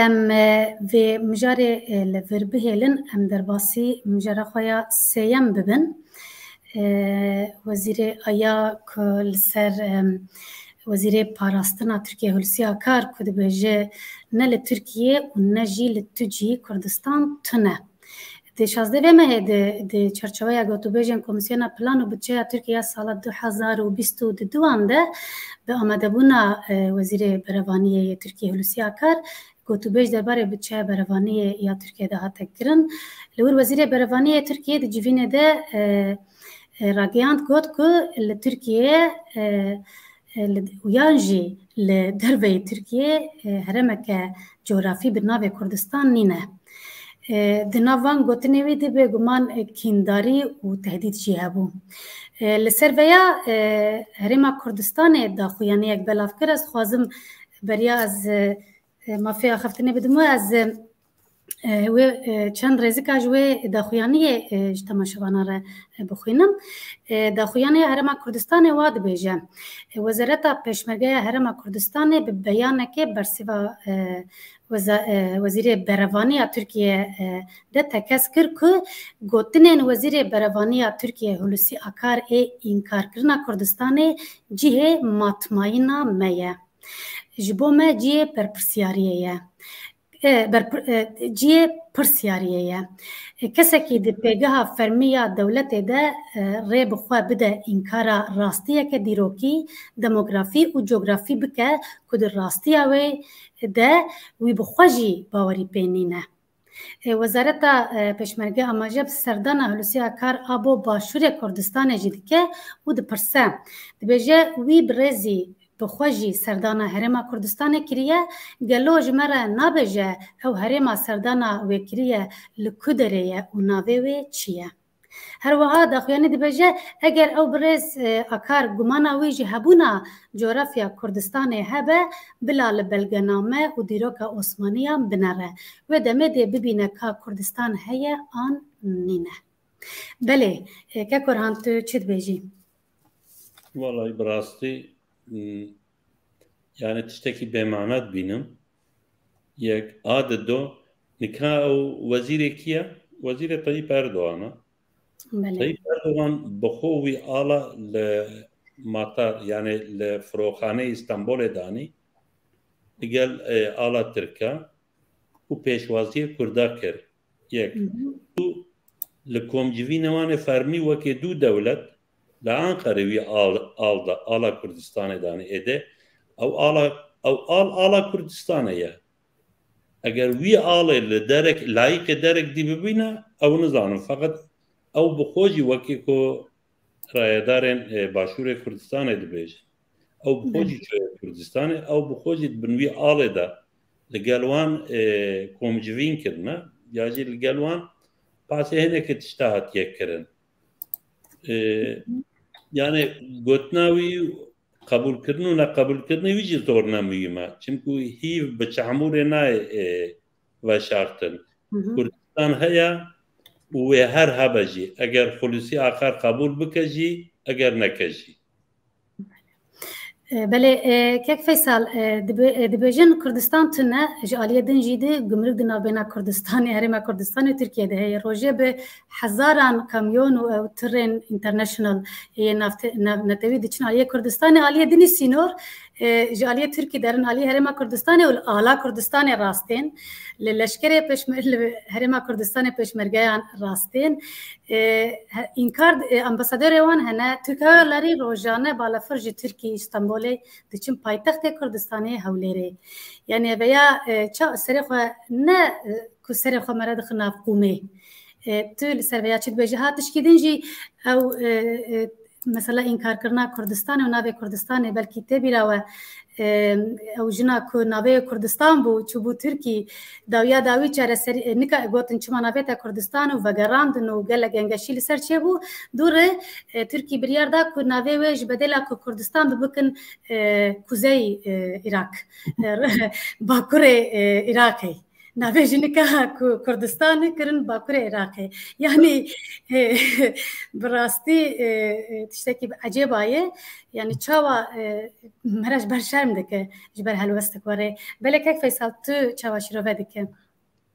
Em, e, vê mijarê, e, li vir bihêlin, em derbasî mijara xwe ya sêyem bibin. e, wezîrê aya ku li ser, em, wezîrê parastina Tirkiye Hulusi Akar ku dibêje ne li Tirkiye û ne jî li tu cihî Kurdistan tune. Di şazdeh mehê de di çerçeveya gotûbêjên Komîsyona Plan û Budçeya Tirkiye ya sala du hezar û bîst û duan de bi amadebûna, e, Wezîrê Berevaniyê yê Tirkiye Hulusi Akar gotûbêj derbarê budçeya berevaniyê ya Tirkiye de hate kirin. Li wir Wezîrê Berevaniyê Tirkiye di civînê de, e, e, ragihand got ku li Tirkiye, e, e, li, yan jî li derveyî Tirkiye, e, herêmeke cografî bi navê Kurdistan nîne. E, di nav van gotinê wî de bêguman, e, kîndarî û tehdîd jî hebû. E, li ser veya, e, Herêma Kurdistanê daxuyaniyek belav kir. Ez dixwazim beriya ez, e, e, mafê axaftinê bidim we, ez, e, e, wê, e, çend rêzika ji wê daxuyaniyê, e, ji temaşevanan re, e, bixwînim. E, daxuyaniya Herêma Kurdistanê wa dibêje, e, Wezareta Pêşmergeya Herêma Kurdistanê bi beyanekê bersiva, e, weza-, e, Wezîrê Berevaniya Tirkiye, e, de tekez kir ku gotinên Wezîrê Berevaniya Tirkiye Hulusi Akar ê înkarkirina Kurdistanê cihê matmayîna me ye. Ji bo me cihê berpirsiyariyê ye. E, berpir-, e, cihê pirsiyariyê ye. E, kesekî di pêgeha fermî ya dewletê de, e, rê bi xwe bide înkara rastiyeke dîrokî, demografî û cografî bike ku di rastiya wê de wî bi xwe jî bawerî pê nîne. E, Wezareta, e, Pêşmerge amaje bi serdana Hulusi Akar a bo Başûrê Kurdistanê jî dike û dipirse. Dibêje, wî bi rêzî bi xwe jî serdana Herêma Kurdistanê kiriye, gelo ji me re nabêje ew herêma serdana wê kiriye li ku derê ye û navê wê çi ye? Her wiha daxuyanî dibêje, eger ew birêz, e, Akar gumana wî ji hebûna cografya Kurdistanê hebe, bila li belgename û dîroka Osmaniyan binere. Wê demê dê bibîne ka Kurdistan heye an nîne. Belê, e, kek Orhan, tu çi dibêjî? Wallahî bi rastî, m, yani tiştekî bêmana dibînim. Yek, a dido, nika ew wezîrê kî ye? Wezîrê Tayyip Erdogan e. Belê. Tayyip Erdogan bi xwe wî ala li matar, yani li firoxaneyê Stenbolê danî, digel, e, ala Tirka û pêşwaziyê Kurda kir. Yek. Hı hı. Du, li komcivînê wan ê fermî wekê du dewlet li Anqerê wî al, al da, ala Kurdistanê danî êdî. Ew ala, ew al, ala Kurdistanê ye. Eger wî alê li derek, layîqê derek dî bibîne, ew nizanim. Feqet ew bi xwe jî wekî ku rayedarên, e, Başûrê Kurdistanê dibêjin. Ew bi xwe jî çûye Kurdistanê, ew bi xwe jî di bin wî alê de li gel wan, e, komcivîn kirine, ya jî li gel wan pasê hinekî tişta hatiye kirin. E, yani gotina wî qebûlkirin û neqebûlkirinê wî jî zor ne muhîm e. Çimkû hîv bi çamûrê nayê, e, veşartin. Hı hı. Kurdistan heye û wê her hebe jî. Eger Xulûsî Akar qebûl bike jî, eger neke jî. E, belê, e, kek Feysal, e, dibe-, e, dibêjin Kurdistan tune, ji aliyê din jî di gumruk di navbêna Kurdistanê, Herêma Kurdistanê û Tirkiye de heye. Rojê bi hezaran kamyon û ew tirên international yê navte-, nav-, netewî diçin aliyê Kurdistanê, aliyê dinî sînor, e, ji aliyê Tirkî derin aliyê Herêma Kurdistanê û li ala Kurdistanê rastên, li leşkerê pêşme-, li Herêma Kurdistanê pêşmergeyan rastên. E, he-, înkar, e, ambasadorê wan hene, Tirkayê lerî rojane balafir ji Tirkî Stenbolê diçin paytextê Kurdistanê Hewlêrê. Yani veya, e, ça serê xwe ne, e, ku serê xwe mere dixin nav qûmê. E, tu li ser veya çi dibêjî? Ha tişkî din jî ew, e, e, mesela înkarkirina Kurdistanê û navê Kurdistanê belkî tê bîra we, e, ew jina ku navê Kurdistan bû, çûbû Tirkî, dawiya dawî çareserî, e, nika gotin çima navê te Kurdistan û vegerandin û gelek gengeşî li ser çêbû. Dûrê, e, Tirkî biryar da ku navê wê ji bedêla ku Kurdistan bi bikin, e, Kuzey, e, Irak, e, Bakurê, e, Iraqê. Navê jî nika ku Kurdistan kirin Bakurê Iraqê. Yani, e, bi rastî, e, e, tiştekî ecêba ye. Yani çawa, e, me re ji ber şerm dike, ji ber helwestik were. Belê kek Feysal, tu çawa şîrove dike?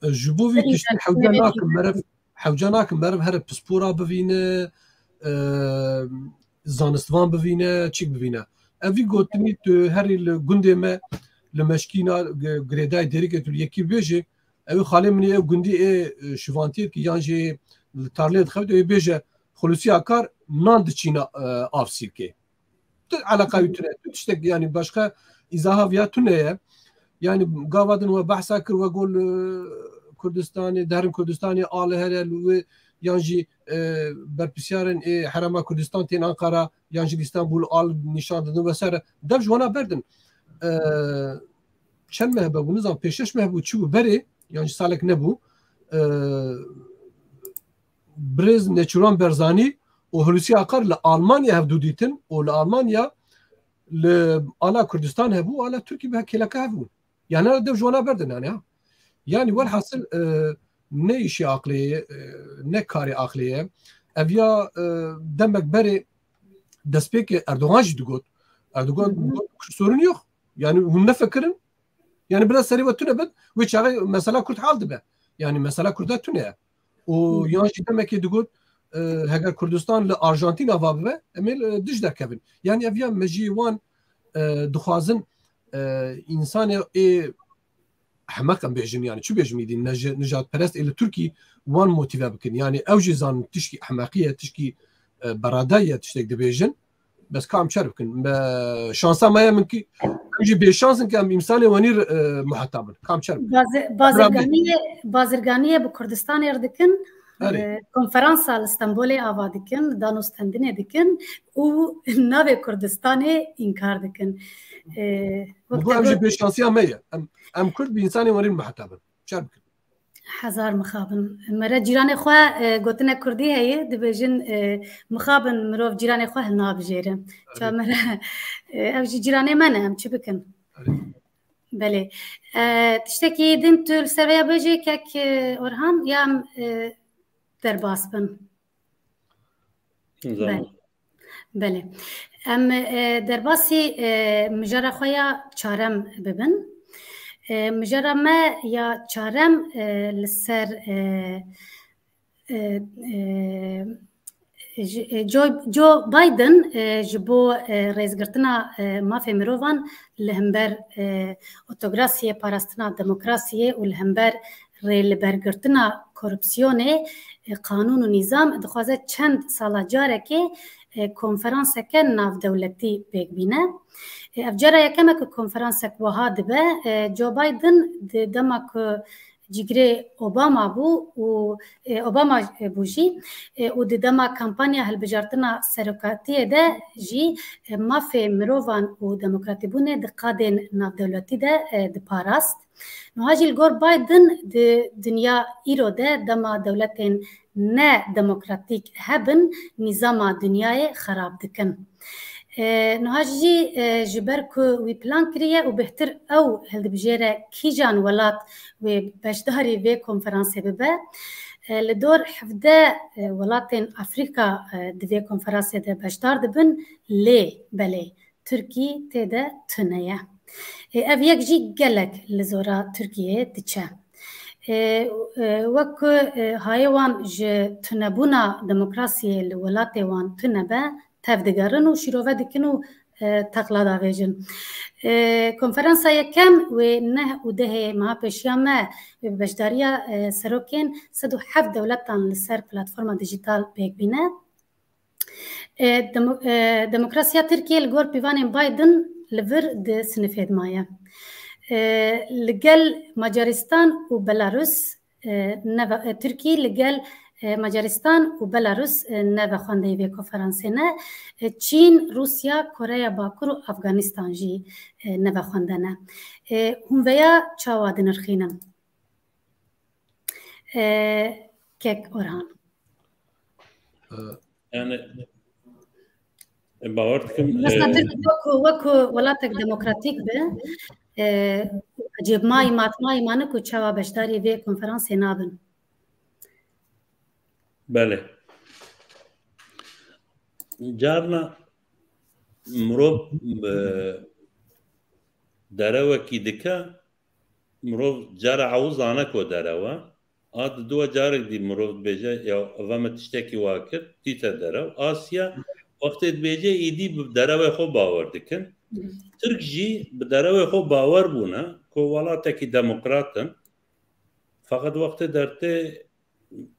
Ji bo vî tiştî hewce nakin meriv, hewce nakin meriv here pispora bivîne, e, zanistvan bivîne, çîk bivîne. Ev vî gotinî tu herî li gundê me, li meşkîna g-, girêdayê dêrikê tu li yekî bêjê, ew xalê min ê ew gundî ê, e, şivantiyê dikî yan jî li tarlê dixebit, ew ê bêje, Xulusiya Kar nan diçîne, e, av sîrkê. Tu eleqa wî tune, tu tiştek, yanî başka îzaha viya tune ye. Yanî gava din we behsa kir, we got li Kurdistanê, derin Kurdistanê a li here li wê, yan jî, e, berpirsiyarên ê Herêma Kurdistan tên Ankara, yan jî li Îstanbul a li nîşan didin vesaire. Dev ji wana berdin. E, çend meh be bû, nizam pêşeş meh bû, çi bû berê, yan jî salek nebû. E, Birêz Neçîrvan Barzanî û Hulusi Akar li Almanya hevdû dîtin û li Almanya li ala Kurdistan hebû, ala Tirkî bi kêleka hev bûn. Yani dev ji wana berdin yani ha. Yani welhasil, e, ne îşê aqlê ye, e, ne karê aqlê ye. Ev ya, e, demek berê destpêkê Erdogan jî digot. Erdogan Hı hı. digot, "Kürt sorunu yok." Yani hûn nefikirin. Yani biraz serê we tune bin, wê çaxê mesela Kurd hal dibe. Yani mesela Kurda tune ye. Û Hı. yan jî demekê digot, e, heger Kurdistan li Arjantina va bibe, em ê, e, dij derkevin. Yani ev ya mejiyê wan, e, dixwazin, e, însanê ê hemeq em bêjin, yani çi bêjim îdî, nij-, nijadperest ê li Tirkî wan motive bikin. Yani ew jî zanin tişkî ehmeqî ye, tişkî, e, beradayî ye, tiştek dibêjin. Bes ka em çer bikin? Be, şansa me ye min ki, em jî bêşans in ki em îmsalê wenî, e, muhetab in. Ka em çer bikin? Bazi-, bazirganiyê, bazirganiyê bi Kurdistanê re dikin, Erê. e, konferansa li Stenbolê ava dikin, danûstendinê dikin û navê Kurdistanê înkar dikin. E, wek Digo te em jî got bêşansiya me ye. Em, em Kurd bi însanê wenî muhetab in. Çer bikin? Hezar mixabin. Mere cîranê xwe, e, gotinek kurdî heye, dibêjin, e, mixabin mirov cîranê xwe hilnabijêre. Erê. Ça mere, e, ev jî cîranê me ne, em çi bikin? Erê. Belê. E, tiştekî din tu li ser vêya bêjî kek, e, Orhan, ya em, e, derbas bin? Nizam. Belê. Belê. Em, e, derbasî, e, mijara xwe ya çarem bibin. E, mijara me ya çarem, e, li ser, e, e, e, ji, e, Joe, Joe Biden, e, ji bo, e, rêzgirtina, e, mafê mirovan li hember, e, otokrasiyê, parastina demokrasiyê û li hember rêlibergirtina korupsiyonê, e, qanûn û nîzam dixwaze çend sala carekê, e, konferanseke navdewletî pêk bîne. E, ev cara yekem e ku konferansek wiha dibe. E, Joe Biden di dema ku cîgirê Obama bû û, e, Obama, e, bû jî, e, û di dema kampanya hilbijartina serokatiyê de jî, e, mafê mirovan û demokratîbûnê di qadên navdewletî de, e, diparast. Niha jî li gor Biden di dinya îro de dema dewletên ne demokratîk hebin, nîzama dinyayê xerab dikin. E, niha jî, e, ji ber ku wî plan kiriye û bêhtir ew hildibijêre kîjan welat wê beşdarî vê konferansê bibe, e, li dor hevdeh, e, welatên Afrîka, e, di vê konferansê de beşdar dibin, lê belê Tirkî tê de tune ye. E, ev yek jî gelek li zora Tirkiyeyê diçe. E, e, wek ku, e, hayê wan ji tunebûna demokrasiyê li welatê wan tune be, tev digerin û şîrove dikin û, e, teqla davêjin. E, konferansa yekem wê neh û dehê meha pêşiya me wê bi beşdariya, e, serokên sed û heft dewletan li ser platforma dijîtal pêk bîne. E, demo-, e, demokrasiya Tirkiyê li gor pîvanên Biden li vir di sinifê de maye. E, li gel Macaristan û Belarus, e, neve-, e, Tirkî li gel, e, Macaristan û Belarus, e, ne vexwendeyê vê konferansê ne. E, Çîn, Rûsya, Koreya Bakur û Afganistan jî, e, ne vexwende ne. E, hûn veya çawa dinirxînin? E, kek Orhan. E, Yani, e, bawer dikim, Mesela e, Tirkiye wekû, wekû welatek demokratîk be, e, ecêbmayî, matmayî mane ku çawa beşdarî vê konferansê nabin? Belê. Carna mirov, e, derewekî dike, mirov cara ew zane ku derew e, A di dua carek dî mirov dibêje, ya eva me tiştekî wa kir, dîte derew. Asiya wextê dibêje, êdî bi derewê xwe bawer dikin. Tirk jî bi derewê xwe bawer bûne ku welatekî demokrat in. Feqet wextê dertê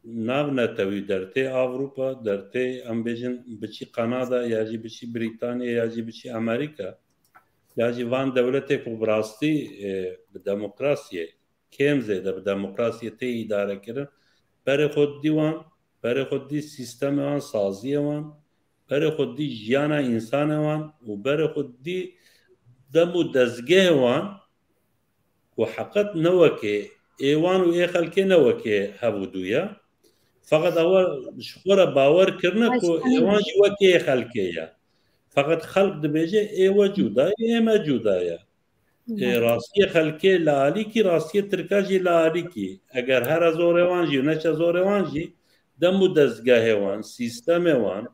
nav netewî, dertê Avrupa, dertê, em bêjin, biçî Kanada, ya jî biçî Brîtanya, ya jî biçî Amerîka, ya jî van dewletê ku bi rastî, e, bi demokrasiyê, kêm zêde bi demokrasiyê tê îdarekirin, berê xwe didî wan, berê xwe didî sîstemê wan, saziyê wan, berê xwe didî jiyana însanê wan û berê xwe didî dem û dezgehê wan ku heqet ne wekê ê wan û ê xelkê ne wekê hev û dû ye. Feqet ewa ji xwe re bawer kirine ku ê wan jî wekê ê xelkê ye. Feqet xelk dibêje ê we cuda ye, ê me cuda ye. Ê, rastiyê xelkê li alîkî, rastiyê tirka jî li alîkî. Eger here zorê wan jî û neçe zorê wan jî, dem û dezgehê wan, sîstemê wan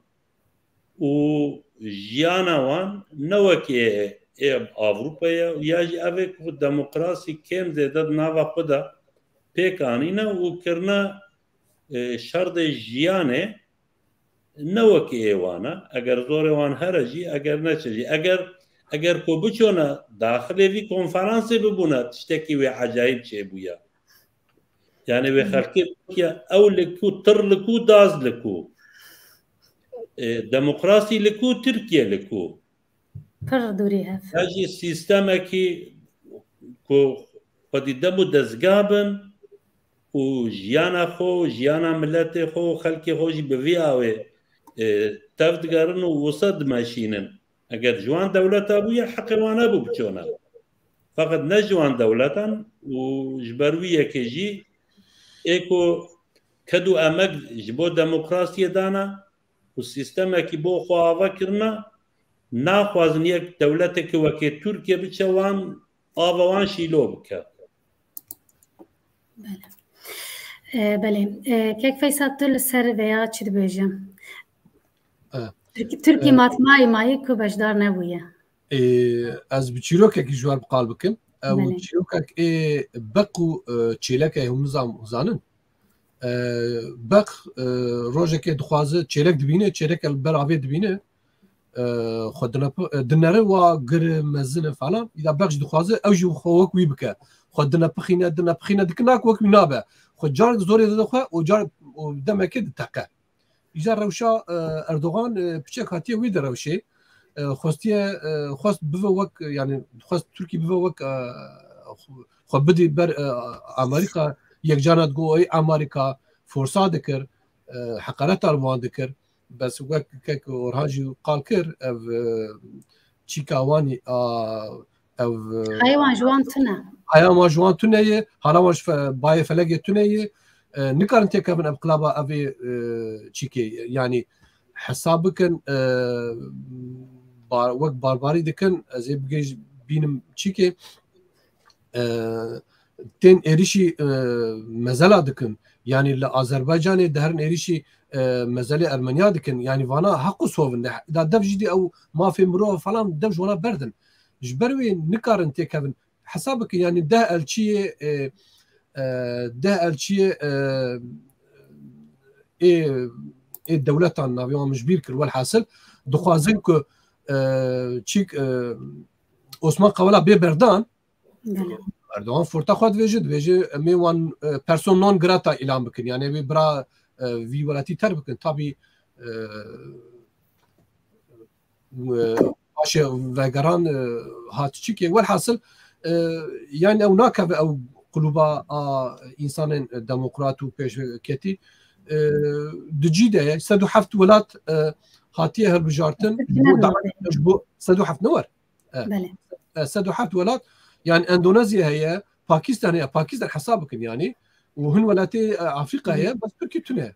û jiyana wan ne wekî ê, ê Avrupayê ya jî ev ê ku demokrasî kêm zêde di nava xwe de pêk anîne û kirine, e, şerdê jiyanê ne wekî ê wan e. Eger zorê wan here jî, eger neçe jî. Eger, eger ku biçûne daxilê vî konferansê bibûne, tiştekî wê ecayîb çêbûye. Yani wê xelkê bike ew li ku, tir li ku, daz li ku. E, demokrasî li ku, Tirkiye li ku. Pir dûrî hev. Ya jî sîstemekî ku xwedî dem û dezgah bin û jiyana xwe û jiyana miletê xwe û xelkê xwe jî bi vî awê, e, tev digerin û wisa dimeşînin. Eger ji wan dewleta bûye, heqê wan hebû biçûne. Feqet ne ji wan dewletan û ji ber wî yekê jî ê ku ked û emek ji bo demokrasiyê dana, û sîstemekî bo xwe ava kirine, naxwazin yek dewletekî wekê Tirkiye biçe wan, ava wan şîlo bike. Belê. E, belê. E, Kek Feysal, tu li ser vêya çi dibêje? E, Tirk-, Tirkî e, matmayî mayî ku beşdar nebûye. E, ez bi çîrokekî ji we re bi qal bikim. Ew, belê, çîrokek ê beq û, e, çêleke hûn zam-, zanin. E, beq, e, rojekê dixwaze çêlek dibîne, çêleke li ber avê dibîne. E, xwe dinep-, e, dinere wa gir mezin e falan. Îda beq jî dixwaze ew jî xwe wek wî bike. Xwe dinepixîne, dinepixîne dikin, nak wek wî nabe. Xwe carek zorê dide xwe û carek û demekê diteqe. Îja rewşa, e, Erdogan, e, piçek hatiye wî de rewşê. E, xwestiye, e, xwest bive wek, yani xwest Tirkî bive wek, e, xwe bidî ber, e, Amerîka, yek carna digot, ey Amerîka, forsa dikir, e, heqareta li wan dikir. Bes wek kek Orhan jî qal kir, ev, e, çîka wanî a, ev, e, haya wan ji wan tune. Haya wan ji wan tune ye, hala wan ji fe-, bayê felegê tune ye. E, nikarin têkevin ev qilaba ev ê, e, çîkê, yanî hesab bikin, e, bar-, wek barbarî dikin, ez ê bigêj-, bînim çîkê, e, tên êrişî, e, mezela dikin. Yanî li Azerbaycanê diherin êrişî, e, mezelê Ermeniya dikin. Yanî vana heq û sovin de. Da dev jî dî ew mafê mirov falan dev ji wana berdin. Ji ber wê nikarin têkevin. Hesab bikin, yanî deh elçiyê, e, e, deh elçiyê, e, ê, ê dewletan navê wan min ji bîr kir. Welhasil dixwazin ku, e, çîk, e, Osman Kavala bê berdan, Belê. Erdogan forta xwe dibêje, dibêje, em ê wan, e, person non grata îlan bikin. Yani em ê bira, e, vî welatî terk bikin. Tabî, e, e, paşê vegeran, e, hat çikê. Welhasil, e, yani ew nakeve ew quluba a însanên demokrat û pêşketî, e, di cî de ye. Sed û heft welat, e, hatiye hilbijartin. Ji bo, ji bo sed û heft ne wer. E, Belê. E, sed û heft welat, yani Endonezya heye, Pakistan heye, Pakistan hesab bikin yani. Û hin welatê, e, Afrîka heye, bes Tirkî tune.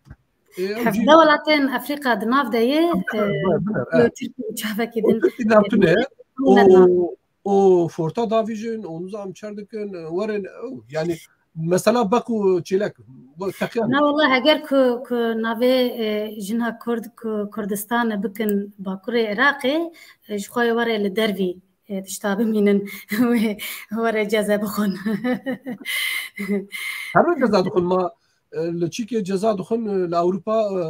E, ew jî hevdeh welatên Afrîka di nav de ye, e, biner, biner, e. Tirkî û çavekî din. Tirkî nav tune ye. Û, û forta davîjin, û nizam çer dikin, e, werin, ew, yani mesela beq û çêlek, bu teqyan. Na wala heger ku, ku navê, e, jina Kurd ku Kurdistan bikin Bakurê Iraqê, e, ji xwe were li dervî, e, tişta bimînin, wê were ceze bixwin. Her wê ceza dixwin, ma e, li çîkê ceza dixwin, e, li Ewropa, e,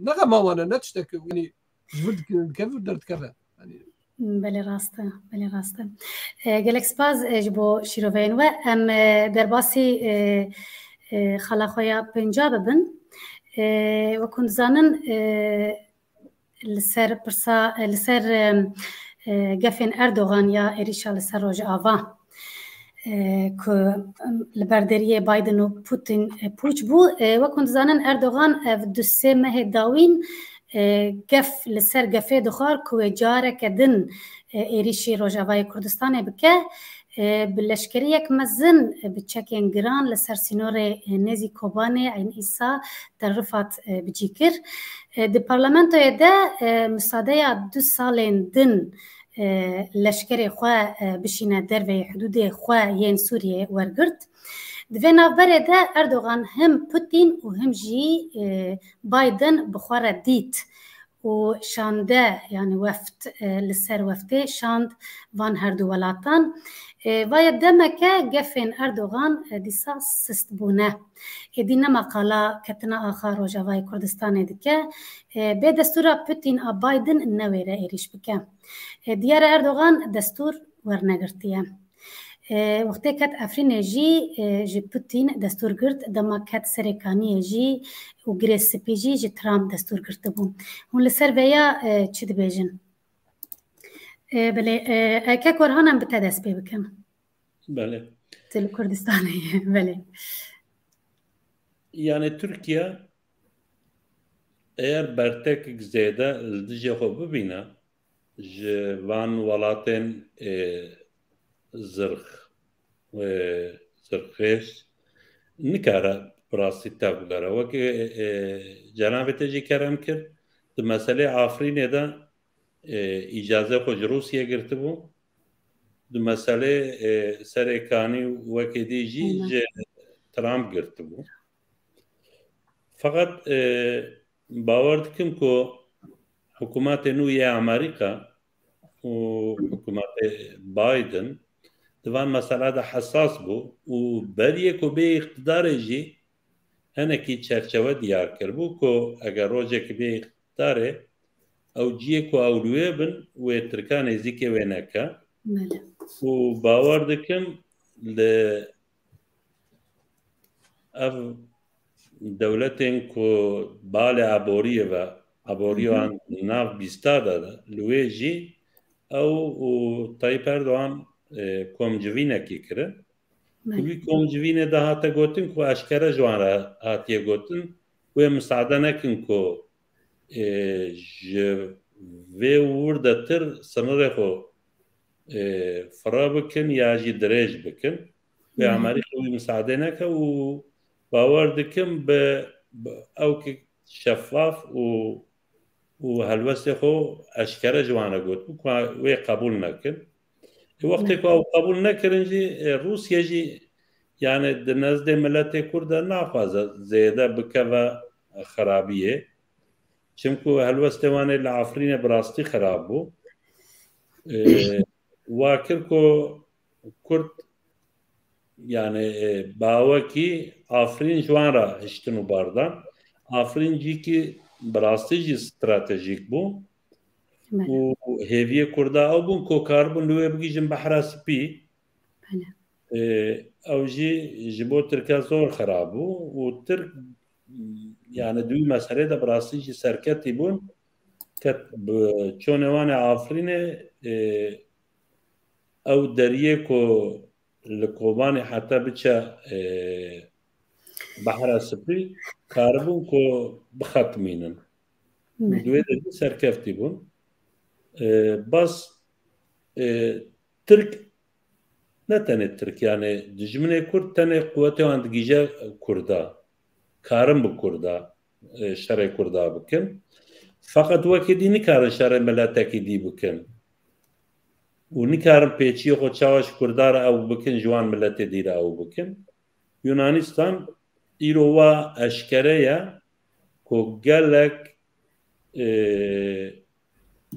ne xema wan e, ne tiştek, yanî ji vir dike-, dikeve, derdikeve. Yanî Belê rast e, belê rast e. E, gelek spas, e, ji bo şîroveyên we. Em, e, derbasî, e, e, xala xwe ya pênca bibin. E, wek hûn dizanin, e, li ser pirsa, e, li ser, e, e, gefên Erdogan ya êrîşa li ser Rojava, e, ku, em, li ber deriyê Biden û Putin, e, pûç bû. E, wek hûn dizanin, Erdogan ev du sê mehê dawîn, e, gef li ser gefê dixwar ku wê careke din, e, êrîşî Rojavayê Kurdistanê bike. E, bi leşkeriyek mezin, e, bi çekên giran li ser sînorê, e, nêzî Kobanê, Eyn Îsa, Tel Rifat, e, bi cî kir. E, di parlamentoyê de, e, misadeya du salên din, e, leşkerê xwe, e, bişîne derveyê hidûdê xwe yên Sûriyê wergirt. Di vê navberê de Erdogan him Putin û him jî, e, Biden bi xwe re dît û şande, yanî weft, e, li ser weftê şand van her du welatan. E, vaye demeke gefên Erdogan, e, dîsa sist bûne. Êdî nema qala ketina axa Rojavayê Kurdistanê dike. E, bê destûra Putin a Biden newêre êrîş bike. E, diyar e Erdogan destûr wernegirtiye. E, wextê ket Efrînê jî, e, ji Putin destûr girt, dema ket Serê Kaniyê jî û Girê Spî jî ji Trump destûr girtibû. Hûn li ser vêya, e, çi dibêjin? E, belê, e, e, kek Orhan, em bi te dest pê bikin. Belê. Tu li Kurdistanê yî, belê. Yani Tirkiye eğer bertekek zêde li dijê xwe bibîne, ji van welatên, e, zirx, e, zirxêş nikare bi rastî tevgere. Wekî, e, cenabê te jî kerem kir, di meselê Afrînê de, e, îcaze xwe ji Rûsiyê girtibû. Di meselê, e, Serê Kanî wekî dî jî Aynen. ji Trump girtibû. Feqet, e, bawer dikim ku hikûmetê nû yê Amerîka û hikûmetê Biden di van mesela de hesas bû û beriyê ku bê îqtidarê jî hinekî çerçewe diyar kiribû ku eger rojekî bê îqtidarê, ew ciyê ku ew li wê bin, wê Tirka nêzîkê wê neke. Belê. Û bawer dikim li ev dewletên ku balê aboriyê ve, aboriyan nav bîsta de, li wê jî ew û Tayyip Erdogan, e, komcivînekî kirin. Belê. Wî komcivînê de hate gotin ku eşkere ji wan re hatiye gotin, wê misade nekin ku, e, ji vê û wir de tir sinirê xwe, e, fira bikin ya jî dirêj bikin. Wê Hı hı. Amerîka wî misade neke û bawer dikim bi, bi ew ki şeffaf û, û helwestê xwe eşkere ji wan re gotibû ku wê qebûl nekin. E, wextê Ne. ku ew qebûl nekirin jî, e, Rûsya jî, yani, di nezdê miletê Kurd de naxwaze zêde bikeve xirabiyê. Çimku helwestê wan ê li Afrînê bi rastî xirab bû. E, wa kir ku Kurd, yani, e, bawekî Afrîn ji wan re hiştin û bardan. Afrîn cîkî bi rastî jî stratejîk bû. Belê. Û hêviyê Kurda ew bûn ku karibûn li wê bigihîjin Behra Spî. Belê. E, ew jî ji bo Tirka zor xirab bû û Tirk, yani, di wî meselê de bi rastî jî serketî bûn. Ket bi çonê wan ê Afrînê, e, ew deriyê ku li Kobanê heta biçe, e, Behra Spî karibûn ku bixetimînin. Belê. Di wê de jî serkeftî bûn. E, bas, e, Tirk, ne tenê Tirk, yani dijminê Kurd tenê quwetê wan digihîje Kurda. Karin bi Kurda, e, şerê Kurda bikin. Feqet wekî dî nikarin şerê miletekî dî bikin. Û nikarin pêçiyê xwe çawa ji Kurda re ew bikin, ji wan miletê dî re ew bikin. Yunanistan îro wa eşkere ye ku gelek, e,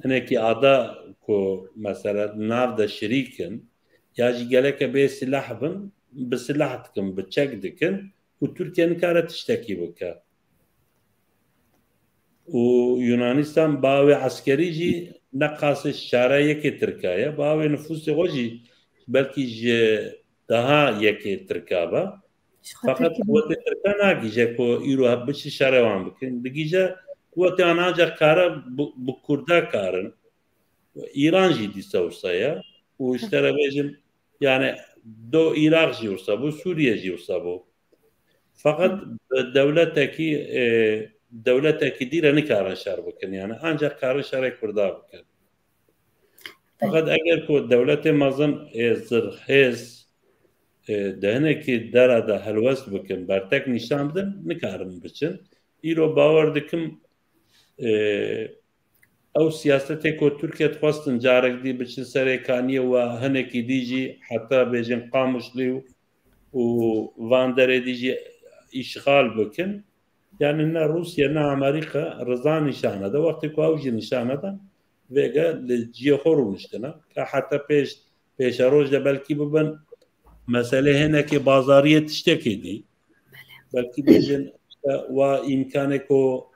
hinekî ada ku mesela nav de şirîk in, ya jî geleke bê silah bin, bi silah dikin, bi çek dikin û Tirkiye nikare tiştekî bike. Û Yunanistan bi awê eskerî jî ne qasê şare yekê Tirka ye, bi awê nifûsê xwe jî belkî ji daha yekê Tirka be. Ji xwe Feqet Tirkiye. Quwetê Tirka nagîje ku îro biçî şerê wan bikin. Digîje quwetê wan ancak kare bi, bi Kurda karin. Îran jî dîsa wisa ye. Û ji te re bêjim, yani do Iraq jî wisa bû, Sûriye jî wisa bû. Feqet bi dewletekî, e, dewletekî dî re nikarin şer bikin. Yani ancak karin şerê Kurda bikin. Feqet eger ku dewletê mezin ê zirhêz, e, di hinekî dera de helwest bikin, bertek nîşan bidin, nikarin biçin. Îro bawer dikim, e, ew siyasetê ku Tirkiye dixwestin carek dî biçin serê kaniyê we hinekî dî jî heta bêjin Qamişlî û, û van derê dî jî îşxal bikin. Yani ne Rûsya ne Amerîka riza nîşan nede. Wextê ku ew jî nîşan nede, vêge li ciyê xwe rûniştine. Ka heta pêş, pêşeroj de belkî bibin meselê hinekê bazariyê tiştekê dî. Belkî bêjin işte wa îmkanê ku,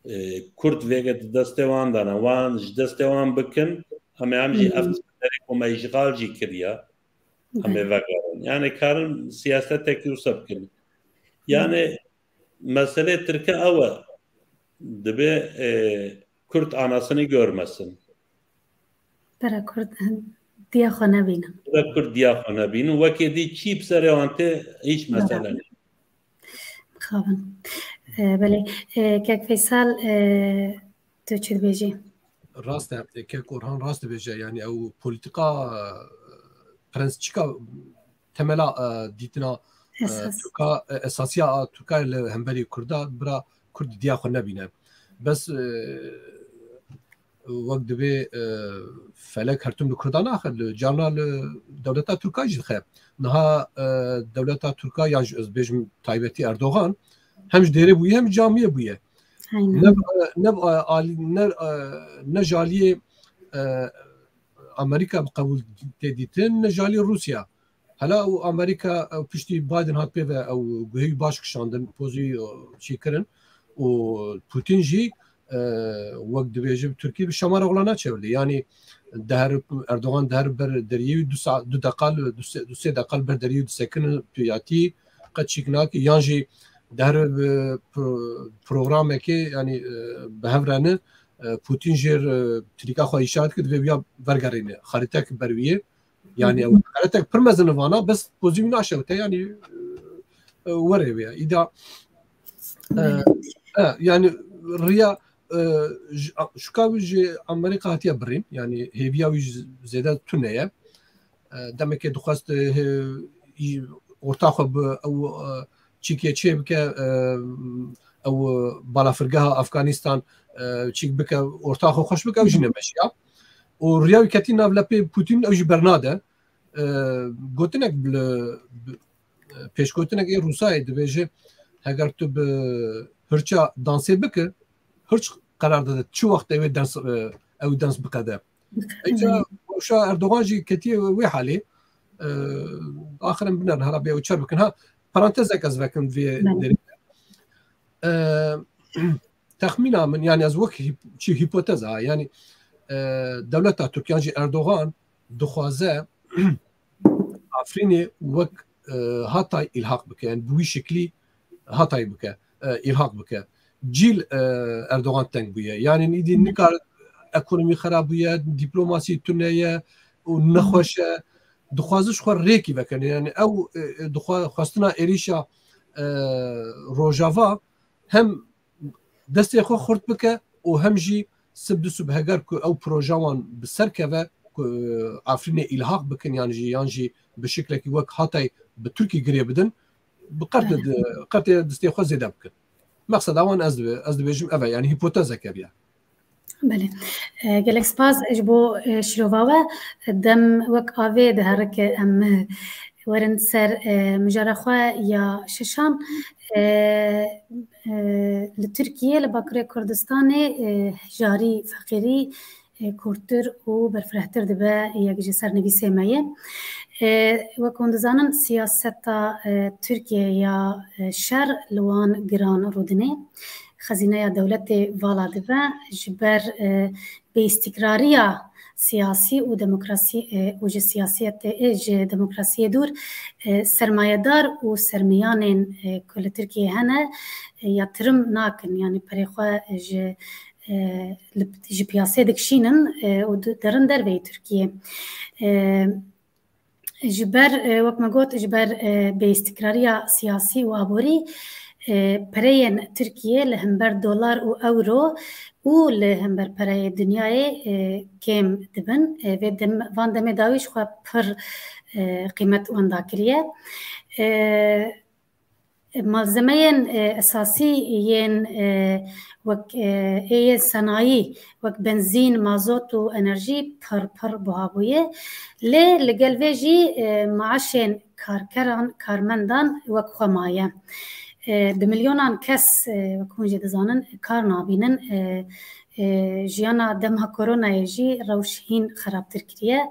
e, Kurd vêge di destê wan de ne, wan ji destê wan bikin, em ê em jî Hı hı. ev çemberê ku me îşxal jî kiriye, em ê Belê. vegerin. Yani karin siyasetekî wisa bikin. Yani meselê Tirke ew e, dibe, e, Kurd anasını görmesin. Pere Kurd diya xwe nebînin. Pere Kurd diya xwe nebînin. Wekê dî çî bi serê wan tê, hiç mesele Beraber. Nî. Mixabin. E, belê. E, kek Feysel, e, tu çi dibêjî? Rast e, kek Orhan rast dibêje. Yani ew politika, e, prensçika temela, e, dîtina, e, Esas. Tirka, e, esasiya a Tirka li hemberî Kurda, bira Kurd diya xwe nebîne. Bes, e, wek divê, e, felek her tim li Kurda naxe, li carna li dewleta Tirka jî dixe. Niha, e, dewleta Tirka yan jî ez bêjim taybetî Erdogan hem ji dêrê bûye hem ji camiyê bûye. Aynen. Ne, ne, e, alî-, ne, e, ne ji aliyê, e, Amerîka bi qebûl tê dîtin, ne ji aliyê Rûsya. Hela û Amerîka, ew piştî Biden hat pê ve ew guhê wî baş kişandin, pozî, e, çêkirin û Putin jî, e, wek dibêje bi Tirkî bi şamara xwe naçewirî. Yanî deher Erdogan deher ber deriyê wî du sa-, du deqa li, du sê, du sê deqa li ber deriyê wî disekinin, piyatî qet çîk nake. Yan jî deher bi pro-, programekê, yanî, e, bi hev re ne, e, Putin jê re, e, trîka xwe îşaret kir, divê wiya vergerîne. Xarîtek ber wî ye. Yani ew xeretek pir mezin vana, bes pozî wî naşewite, yani, e, were wê. Îda, e, e, yani riya, e, ji, şuka wî ji Amerîka hatiye birîn, yani hêviya wî ji zêde tune ye. E, demekê dixwest, e, he, î, orta xwe bi ew, e, çîkê çê bike, e, ew balafirgeha Afganîstan, e, çîk bike, orta xwe xweş bike, ew jî nemeşiya. Û riya wî ketî nav lepê Putin, ew jî bernade. E, gotinek li, bi, pêşgotinek ê Rûsayê dibêje, heger tu bi hirça dansê bike, hirç qerar dide çi wext ew ê dens, e, ew dens biqede. Îca Rûşa Erdogan jî ketiye wê halê. E, axir em binerin, hala bê ew çer bikin. Ha, parantezek ez vekim vê Belê. derê. E, texmîna min, yani ez wek hîp-, çi hîpoteza, yani, e, dewleta Tirk yan jî Erdogan dixwaze Afrînê wek, e, Hatay îlhaq bike, yani bi wî şeklî Hatay bike, e, îlhaq bike. Cîl, e, Erdogan teng bûye. Yani îdî nikar ekonomî xerab bûye, dîplomasî tune ye û nexweş e. Dixwaze ji xwe rêkî vekene. Yani ew, e, e, dixwa-, xwestina êrîşa, e, Rojava hem destê xwe xurt bike û hem jî sib di sib heger ku ew proje wan bi ser keve ku, e, Afrînê îlhaq bikin yan jî, yan jî bi şiklekî wek Hatay bi Tirkî girê bidin, bi qertê di-, qertê destê xwe zêde bikin. Mexseda wan ez dibe-, ez dibêjim ev e, yani hîpotezek ev e. Belê. E, gelek spas ji bo, e, şirova we. Dem wek avê diherike, em werin ser, e, mijara xwe ya şişan. E, e, li Tirkiye, li Bakurê Kurdistanê, e, hejarî, feqîrî, e, kûrtir û berfirehtir dibe yek ji sernivîsê me ye. E, wek hûn dizanin, siyaseta, e, Tirkiyê ya, e, şer li wan giran rûdinê. Xezîneya dewletê vala dibe ji ber, e, bêîstikrariya siyasî û demokrasî, e, û ji siyasiyetê, e, ji demokrasiyê dûr, e, sermayedar û sermiyanên, e, ku li Tirkiyê hene, e, yatirim nakin, yanî perê xwe ji, e, li, ji piyasê dikişînin, e, û di-, derin derveyî Tirkiyê. E, Ji ber, e, wek me got, ji ber, e, bêîstikrariya siyasî û aborî, e, pereyên Tirkiyê li hember dolar û euro û li hember pereyê dinyayê, e, kêm dibin. E, vê dem-, van demê dawî ji xwe pir, e, qîmet wenda kiriye. E, Malzemeyên, e, esasî yên, e, wek, e, ê yên senayî, wek benzîn, mazot û enerjî pir, pir buha bûye. Lê li gel vê jî, e, maaşên karkeran, karmendan wek xwe maye. E, bi milyonan kes, e, wek hûn jî dizanin, kar nabînin. E, e, jiyana dema koronayê jî rewş hîn xerabtir kiriye.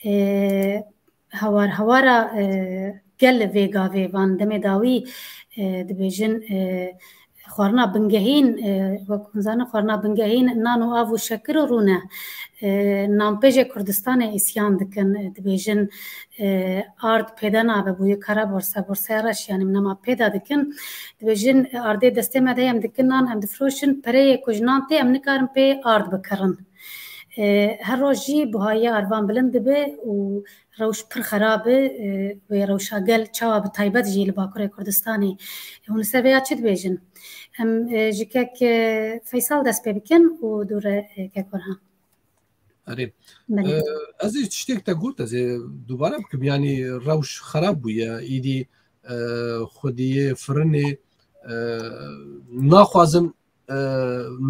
E, hewar hewara, e, gel li vê gavê van demê dawî, e, dibêjin, e, xwarina bingehîn, e, wek hûn zanin, xwarina bingehîn nan û av û şekir û rûn e. E, nanpêjê Kurdistanê îsyan dikin, e, dibêjin, e, ard pêda nabe, bûye kara borsa, borsaya reş, yanî nema pêda dikin. Dibêjin, e, ardê destê me de em dikin nan, em difroşin, pereyê ku ji nan tê em nikarin pê ard bikirin. E, her roj jî buhayî arvan bilind dibe û rewş pir xerab e, wê rewşa gel çawa bi taybet jî li Bakurê Kurdistanê. Hûn li ser vêya çi dibêjin? Em, e, ji kek, e, Feysal dest pê bikin û dû re, e, kek Orhan. Erê. Belê. E, ez ê tiştek te got, ez ê dubare bikim. Yanî rewş xerab bûye. Îdî, e, xwediyê, firinê, e, naxwazin, e,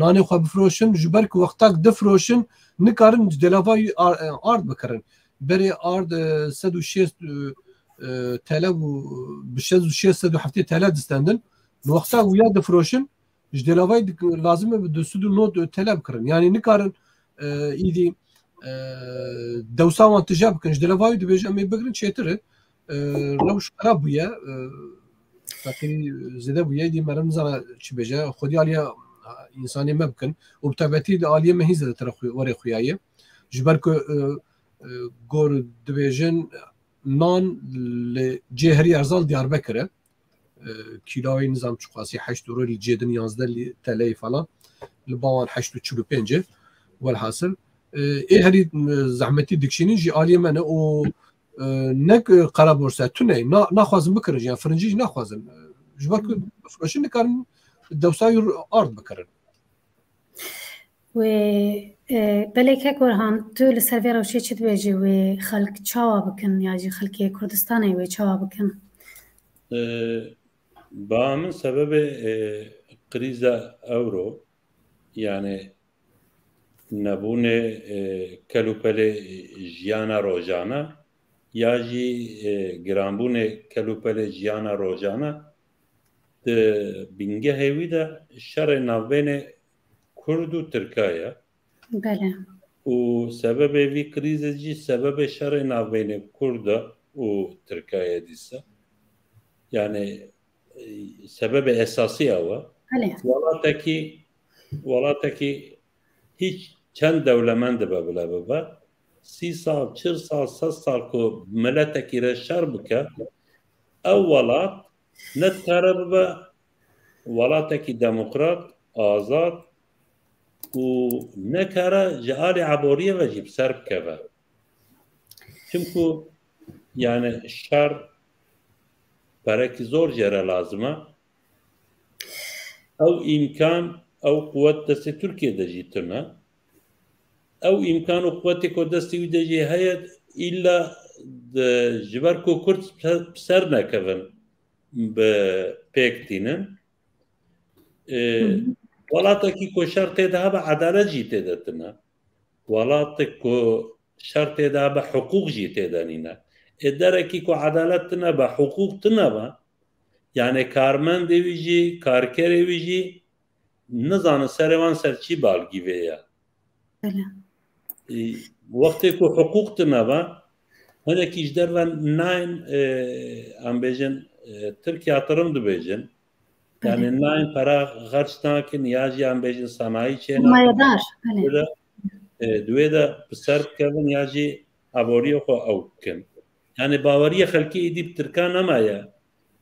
nanê xwe bifroşin, ji ber ku wextak difiroşin, nikarin ji delavayî ar-, e, ard bikirin. Berê ard, e, sed û şêst, e, e, T L bû, bi sed û şêst, sed û heftê T L distendin. Li wexta wiya difiroşin, ji delavayî dik-, lazim e bi du sed û nod T L bikirin. Yanî nikarin, e, îdî, e, dewsa wan tije bikin. Ji delavayî dibêje em ê bigirin çêtir e. E, rewş xerab bûye. E, feqîrî zêde bûye. Îdî meriv nizane çi bêje. Xwedî aliya însanê me bikin. Û bi taybetî di aliyê me hîn zêdetir xwe-, werê xuyaye. Ji ber ku, e, e, gor dibêjin nan li cê herî erzan Diyarbekir e. E, kîloyê nizam çiqasî heşt euro, li cê din yanzdeh li-, T L'yê falan. Li ba wan heşt û çil û pênc e. Welhasil, e, ê herî, e, zehmetî dikişînin jî aliyê me ne û, e, nek, e, qara borsa tune, na-, naxwazin bikirin jî, yan firincî jî naxwazin. E, ji ber ku bifroşin nikarin dewsa wî ard bikirin. Wê, e, belê kek Orhan, tu li ser vê rewşê çi dibêjî? Wê xelk çawa bikin ya jî xelkê Kurdistanê wê çawa bikin? E, ba min sebebê, e, krîza ewro, yani nebûnê, e, kelûpelê jiyana rojane ya jî, e, giranbûnê kelûpelê jiyana rojane di bingehê wî de şerê navbênê Kurd û Tirka ye. Belê. Û sebebê vî krîzê jî sebebê şerê navbênê Kurda û Tirka ye dîsa. Yani, e, sebebê esasî ew e. Belê. Welatekî, welatekî hiç çend dewlemend dibe bile bibe, sî sal, çil sal, sed sal ku miletekî re şer bike, ew welat ne dikare bibe welatekî demokrat, azad û nekare ji alî eboriyê ve jî bi ser bikeve. Çimku, yani, şer perekî zor jê re lazim e. Ew îmkan, ew quwet destê Tirkiyê de jî tune. Ew îmkan û quwetê ku destê wî de jî heye, îlla de, ji ber ku Kurd bi ser nekevin, bi pêk tînin. E, Hı hı. Welatekî ku şer tê de hebe, edalet jî tê de tune. Welatek ku şer tê de hebe, hiqûq jî tê de nîne. Ê derekî ku edalet tune be, hiqûq tune be, yani karmendê wî jî, karkerê wî jî nizanin serê wan ser çi balgî vê ye. Belê. e, wextê ku hiqûq tune be, hinekî ji derve nayên, e, em bêjin, e, Tirkiye yatırım dibêjin. Yani nayên pera xerç nakin ya jî em bêjin sanayî çênakin. Sermayedar, belê. Di wê de, e, di wê de bi ser bikevin ya jî aboriyê xwe ew bikin. Yani baweriya xelkê êdî bi Tirkan nemaye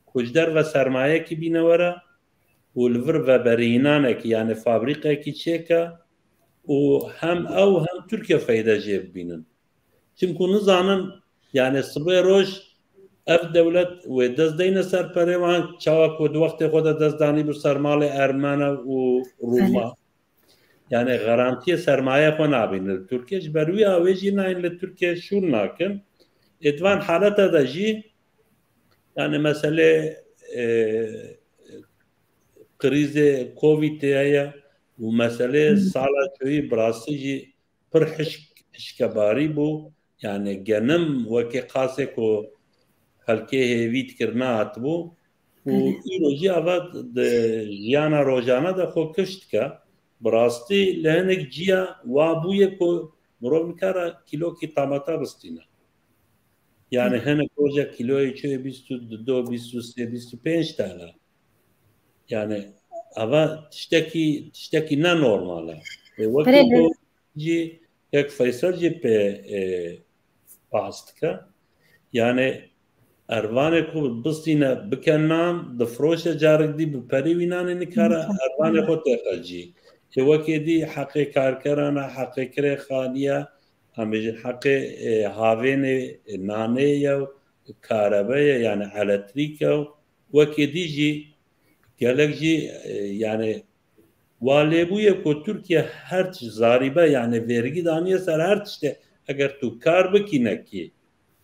ku ji derve sermayekî bîne were û li vir veberînanekî, yani fabrîqekî çêke û hem ew hem Tirkiye feyde jê bibînin. Çimku nizanin, yani sibê roj ev dewlet wê dest deyne ser perê wan, çawa ku di wextê xwe de dest danî bi ser malê Ermene û Rûma. Yani garantiyê sermaye xwe nabînin li Tirkiye. Ji ber wî awê jî nayên li Tirkiye şûl nakin. Ê di van halete de jî, yani meselê, e, krîzê Covidê heye û meselê sala çoyî bi rastî jî pir hişk, hişkebarî bû. Yani genim wekî qasê ku xelkê hêvî dikir nehatibû. Û îro jî ava di jiyana rojane de xwe kifş dike. Bi rastî li hinek ciya wa bûye ku mirov nikare kîlokî tamata bistîne. Yani hinek roja kîloyê çi bîst û du, bîst û sê, bîst û pênc tane. Yani ava tiştekî, tiştekî ne normal e. E, wekî ku jî kek Feysel jî pê, e, bahs dike. Yani ervanê ku bistîne bike nan, difroşe, carek dî bi perî wî nanê nikare ervanê xwe têxe cî. Ê wekê dî heqê karkeran e, heqê kirêxanî ye, em bêjin heqê, e, havênê, e, nanê ye, karebe ye, yani elektrîk e. Wekê dî jî gelek jî, e, yani wa lêbûye ku Tirkiye her tişt zarîbe, yani vergî daniye ser her tiştê, eger tu kar bikî nekî.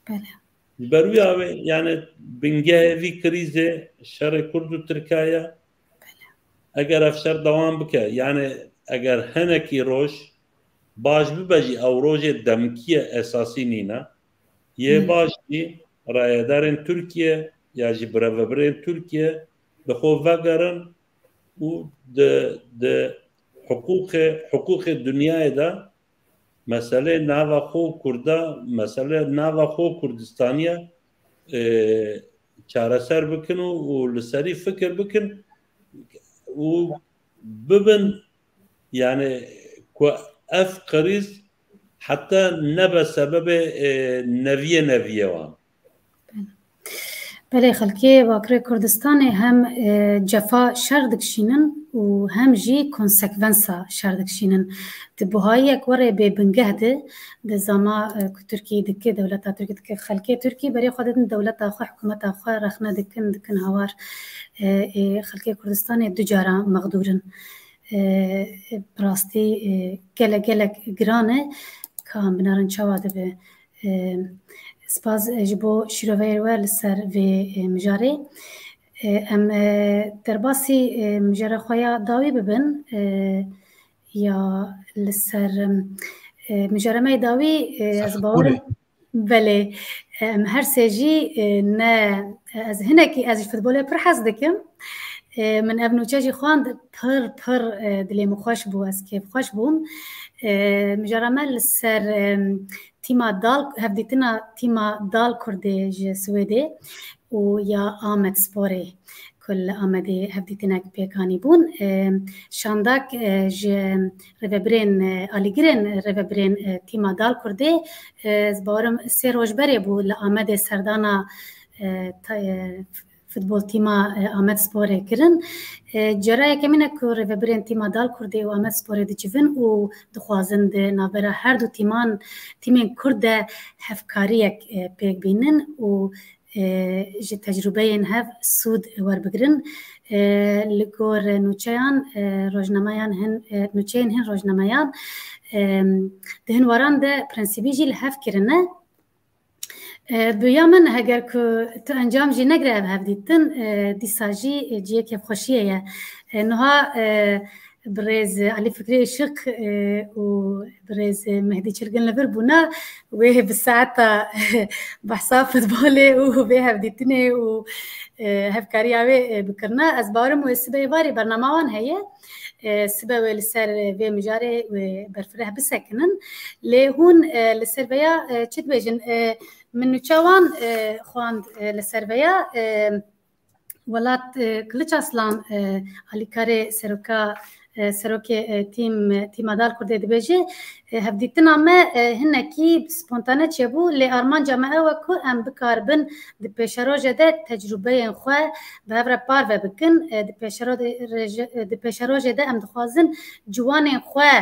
Belê. Ji ber wî awê, yani bingehê vî krîzê şerê Kurd û Tirka ye. Belê. Eger ev şer dewam bike, yani eger hinekî roj baş bibe jî, ew rojê demkî ye, esasî nîne. Yê baş jî rayedarên Tirkiye ya jî birevebirên Tirkiye bi xwe vegerin û di, di hiqûqê, hiqûqê dinyayê de meselê nava xwe û Kurda, meselê nava xwe û Kurdistaniye, e, çareser bikin û, û li serî fikir bikin û bibin, yani ku ev krîz heta nebe sebebê, e, neviyê neviyê wan. Belê, xelkê Bakurê Kurdistanê hem, e, cefa şer dikişînin û hem jî konsekvensa şer dikişînin. Di buhayiyek werê bê bingeh de, di zama, e, ku Tirkî dike, dewleta Tirkî dike, xelkê Tirkî berê xwe didin dewleta xwe, hikûmeta xwe rexne dikin, dikin hawar. E, ê xelkê Kurdistanê du cara mexdûr in. E, bi rastî, e, gelek, gelek giran e. Ka em binarin çawa dibe. E, spas, e, ji bo şîroveyê we li ser vê, e, mijarê. E, em, e, derbasî, e, mijara xwe ya dawî bibin, e, ya li ser, e, mijara me yê dawî, e, ez bawer im. Belê, em her sê jî, e, ne, ez hinekî, ez ji futbolê pir hez dikim. E, min ev nûçe jî xwend, pir, pir, e, dilê min xweş bû, ez kêfxweş bûm. E, mijara me li ser, e, tîma Dal, hevdîtina tîma Dal Kurdê ji Swêdê û ya Amed Sporê ku li Amedê hevdîtinek pêk anîbûn. E, şandak, e, ji rêvebirên, e, alîgirên rêvebirên, e, tîma Dal Kurdê, e, ez bawerim sê roj berê bû li Amedê serdana, e, ta-, e, futbol tîma, e, Amed Sporê kirin. E, cara yekemîn e ku rêvebirên tîma Dal Kurdê û Amed Sporê dicivin û dixwazin di navbera her du tîman, tîmên Kurd de hevkariyek, e, pêk bînin û, e, ji tecrûbeyên hev sûd werbigirin. E, li gor nûçeyan, e, rojnameyan hin, e, nûçeyên hin rojnameyan, e, di hin waran de prensîbî jî li hev kirine. E, bi ya min, heger ku tu encam jî negire ev hevdîtin, e, dîsa jî, e, cihê kêfxweşiyê ye. E, niha, e, birêz Elî Fikrî Işık, e, û birêz Mehdî Çilgin li vir bûna, wê bi saeta behsa futbolê û vê hevdîtinê û, e, hevkariya wê, e, bikirine. Ez bawerim wê sibê varê bernama wan heye. E, sibe wê li ser, e, vê mijarê wê berfireh bisekinin. Lê hûn, e, li ser veya, e, çi dibêjin? E, min nûçe wan, e, xwand, e, li ser veya, e, Welat, e, Kiliç Aslan, e, alîkarê seroka, e, serokê, e, tîm, tîma Dal Kurdê dibêje, e, hevdîtina me, e, hinekî spontane çêbû, lê armanca me ew e ku em bikaribin di pêşerojê de tecrûbeyên xwe bi hev re parve bikin. E, di pêşerojê, e, di pêşerojê de em dixwazin ciwanên xwe,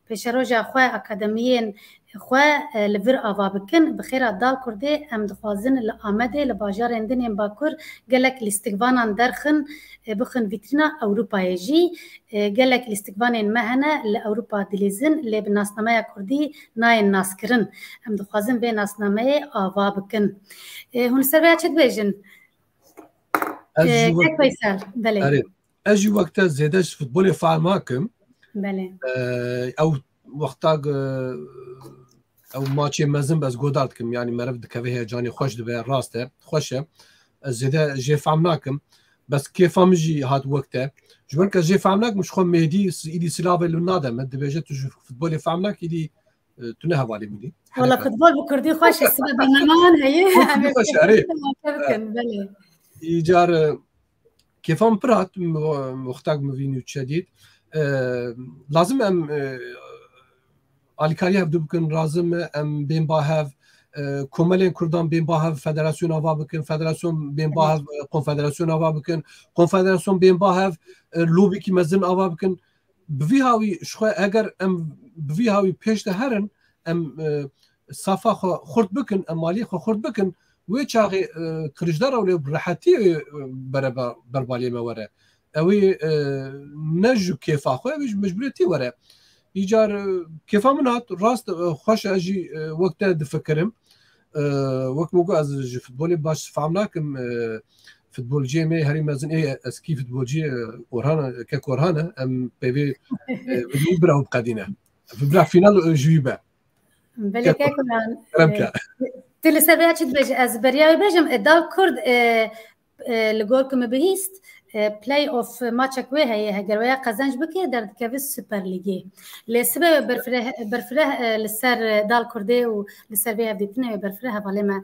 pêşeroja xwe, akademiyên xwe, e, li vir ava bikin. Bi xêra Dal Kurdê em dixwazin li Amedê, li bajarên din ên Bakur gelek lîstikvanan derxin, e, bixin vîtrîna Ewropayê jî. E, gelek lîstikvanên me hene li Ewropa dilîzin, lê bi nasnameya Kurdî nayên naskirin. Em dixwazin vê nasnameyê ava bikin. E, hûn li ser vêya çi dibêjin? Ez E, jî wek Kek Veysel, belê. Erê, ez jî wek te zêde ji futbolê fehm nakim. Belê. E, ew wexta, e, ew maçê mezin be ez godar dikim. Yanî meriv dikeve heyecanê xweş dibe, rast e, xweş e. Ez zêde jê fehm nakim. Bes kêfa min jî hat wek te. Ji ber ke jê fehm nakim, ji xwe Mêhdî s-, îdî silavê li min nade min. Dibêje tu ji futbolê fehm nakî, îdî, e, tu ne hevalê min î. Wala Henefe. Futbol bi kurdî xweş e, sibe bernameyan heye. Futbol bi kurdî xweş e, erê. Em ê bikin, belê. Îcar, e, kêfa min pir hat, mi-, wextak min vî nûçe dît. E, lazim em, e, alîkarî hevdu bikin, lazim e em bên ba hev, e, komelên Kurdan bên ba hev, federasyon ava bikin, federasyon bên ba hev, e, konfederasyon ava bikin, konfederasyon bên ba hev, e, lobîkî mezin ava bikin. Bi vî hawî ji xwe eger em bi vî hawî pêş de herin, em, e, safa xwe xurt bikin, em aliyê xwe xurt bikin, wê çaxê, e, Kiliçdaroglu bi rehetî, e, bereba-, berbaliyê me were. Ew ê, e, ne ji kêfa xwe, ew ê ji mecburiyetî were. Îcar, e, kêfa min hat, rast, e, xweş e, ez jî, e, wek te difikirim. E, wek min got, ez ji futbolê baş fam nakim. E, futbolciyê me herî mezin ê eskî futbolcî, e, Orhan, e, kek Orhan e. Em peyvê, e, bira biqedîne. Bira final, e, ji wî be. Belê kek Orhan, kerem e, ke. Tu li ser vêya çi dibêjî? Ez beriya wê bêjim, e, Dal Kurd, e, e, li gor ku min bihîst, e, play-off maçek wê heye, heger weya qezenc bike, derdikeve Super Lîgê. Lê sibe berfireh, berfireh, e, li ser, e, Dal Kurdê û li ser vê hevdîtinê wê berfireh hevalê me,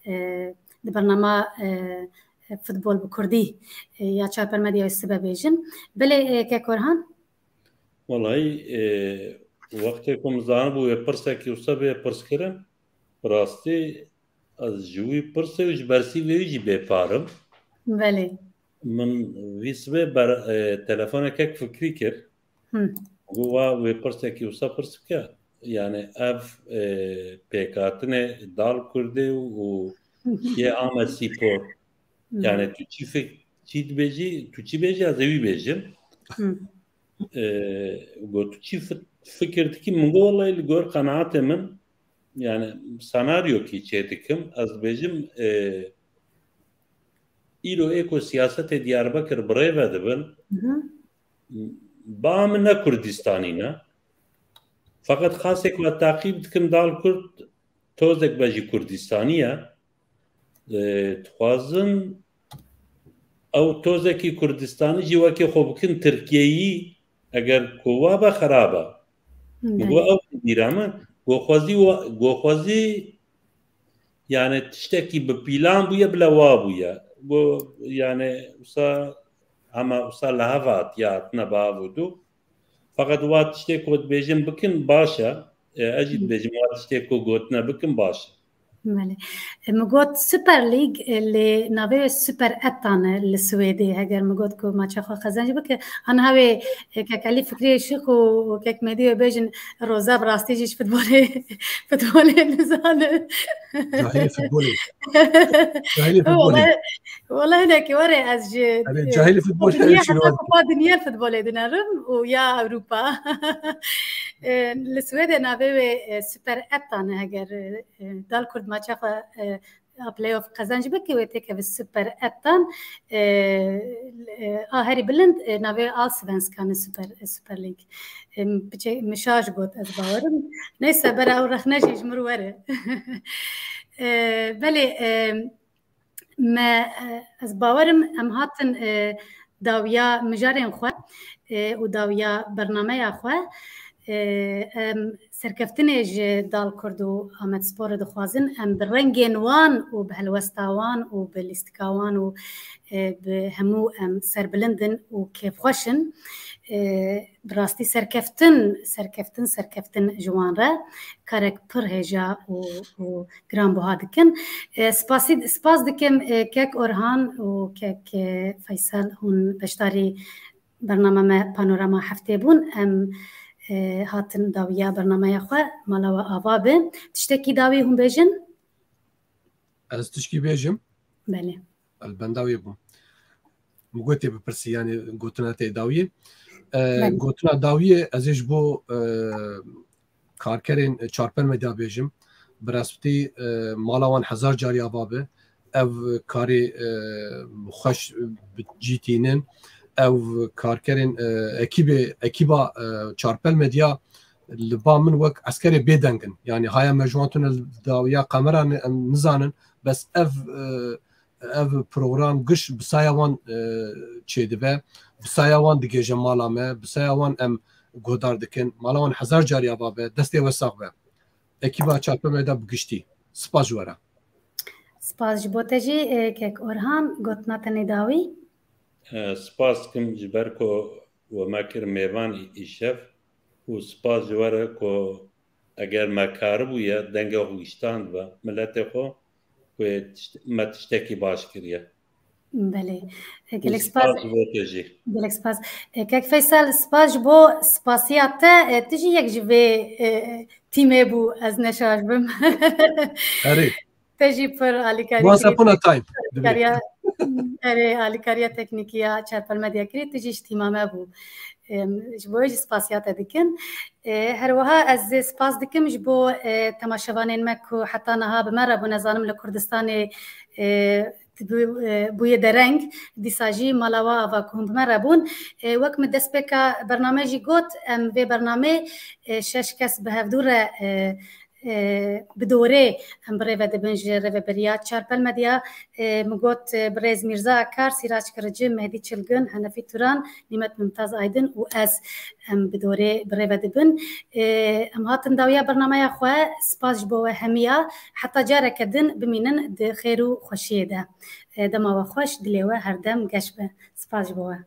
e, di bernama, e, futbol bi kurdî, e, ya Çarper Medyayê sibe bêjin. Belê, e, kek Orhan? Welahî, e, wextê ku min zanibû wê pirsekî wisa bê pirskirin, bi rastî ez ji wî pirsê û ji bersîvê wî jî bêpar im. Belê. Min vî sibê ber-, e, telefonekek fikrî kir. Hı. Got, wa wê pirsekî wisa pirs bike. Yani ev, e, pêkhatinê Dal Kurdê û yê Amed Spor. Hı. Yani tu çi fik-, çi dibêjî, tu çi bêjî, ez ê wî bêjim. Hı. E, got, tu çi fi-, fikir dikî? Min got, wellahî li gor qenaatê min, yani senaryokî çê dikim, ez dibêjim, e, îro ê ku siyasetê Diyarbekir bi rê ve dibin, Hı hı. ba min ne Kurdistanî ne. Feqet xasê ku ez taqîb dikim, Dal Kurd tozek be jî Kurdistanî ye. E, dixwazin ew tozekî Kurdistanî jî wekî xwe bikin Tirkiyeyî, eger ku wa be xerab e. Min got, Belê. ew bîra min, got xwezî wa-, got xwezî, yani tiştekî bi pîlan bûye, bila wa bûye. Got, yani wisa, hema wisa li hev hatiye, hatine bi hev û du. Feqet wa tiştê ku dibêjin bikin baş e. E, ez jî Hı. dibêjim wa tiştê ku gotine bikin baş e. Belê. E, min got Super League, e, lê navê wê Super Ettan e li Swêdê. Heger min got ku maça xwe qezenc bike, aniha wê, e, kek Elî Fikrî Şix û kek Mêdî wê bêjin Roza bi rastî jî ji futbolê, futbolê nizane. Cahilê futbolê. Cahilê futbolê. Wele, wele hinekî were ez ji, Erê, e, cahilê futbol kupa her dinya, şey heta var. Kupa dinya futbolê dinerim û ya Ewropa. E, li Swêdê navê wê, e, Super Ettan e, heger, e, Dal Kurd maça xwe, e, a playoff qezenc bike, wê têkeve Super Ettan, e, e, a herî bilind, e, navê Allsvenskan e, Super, e, Super League. E, piçê min şaş got, ez bawerim. Neyse, bera ew rexne jî ji mir were. E, belê, e, Me, e, ez bawerim em hatin, e, dawiya mijarên xwe, e, û dawiya bernameya xwe. E, em serkeftinê ji Dal Kurd û Amedsporê dixwazin. Em bi rengên wan û bi helwesta wan û bi lîstika wan û, e, bi hemû em serbilind in û kêfxweş in. E, bi rastî serkeftin, serkeftin, serkeftin ji wan re karek pir hêja û, û giranbuha dikin. E, spasî, spas dikim, e, kek Orhan û kek, e, Feysel, hûn beşdarî bernama me Panorama Heftê bûn. Em, e, hatin dawiya bernameya xwe mala we ava be. Tiştekî dawî hûn bêjin? Ez tişkî bêjim. Belê. El benda wê bûm. Min gotê bipirsî, yanî gotina te dawiyê. E, Belê. Gotina dawiyê ez ê ji bo, e, karkerên Çarpel Medya bêjim. Bi rastî, e, mala wan hezar carî ava be. Ev karê, e, xweş bi cî tînin. Ev karkerên, e, ekîbê, ekîba, e, Çarpel Medya li ba min wek eskerê bêdeng in. Yanî haya me ji wan tune li dawiya kamera ni-, em nizanin. Bes ev, e, ev program giş bi saya wan, e, çêdibe. Bi saya wan digêje mala me. Bi saya wan em guhdar dikin. Mala wan hezar carî ava be. Destê we sax be. Ekîba Çarpel Medya bi giştî. Spas ji we re. Spas ji bo te jî, e, kek Orhan, gotina te nê dawî. E, spas dikim ji ber ku we me kir mêvan î-, îşev û spas ji we re ku eger me karibûye dengê xwe giştand be miletê xwe, ku tişt-, me tiştekî baş kiriye. Belê. E, gelek spas. Spas ji bo te jî. Gelek spas. E, kek Feysel, spas ji bo spasiya te. E, tu jî yek ji vê, e, tîmê bû, ez neşaş bim. Erê. Te jî pir alîkarî Once kirî. Upon a time. Alîkariya, erê, alîkariya teknîkî ya Çarpel Medya kirî, tu jî ji tîma me bû. Em, ji bo wê jî spasiya te dikin. E, her wiha ez spas dikim ji bo, e, temaşevanên me ku heta niha bi me re bûn. Ez zanim li Kurdistanê, e, bû-, e, bûye dereng, dîsa jî mala we ava ku hûn bi me re bûn. E, wek min destpêka bernameyê jî got, em vê bernameyê, e, şeş kes bi hevdû re, e, e, bi dorê em bi rê ve dibin ji rêveberiya Çarpel Medya. E, min got, e, birêz Mîrza Akar, Sîraç Kirici, Mehdî Çilgin, Henefî Turan, Nîmet Mimtaz Aydin û ez, em bi dorê bi rê ve dibin. E, em hatin dawiya bernameya xwe. Spas ji bo we hemiya. Heta careke din bimînin di xêr û xweşiyê de. E, dema we xweş, dilê we herdem geş be. Spas ji bo we.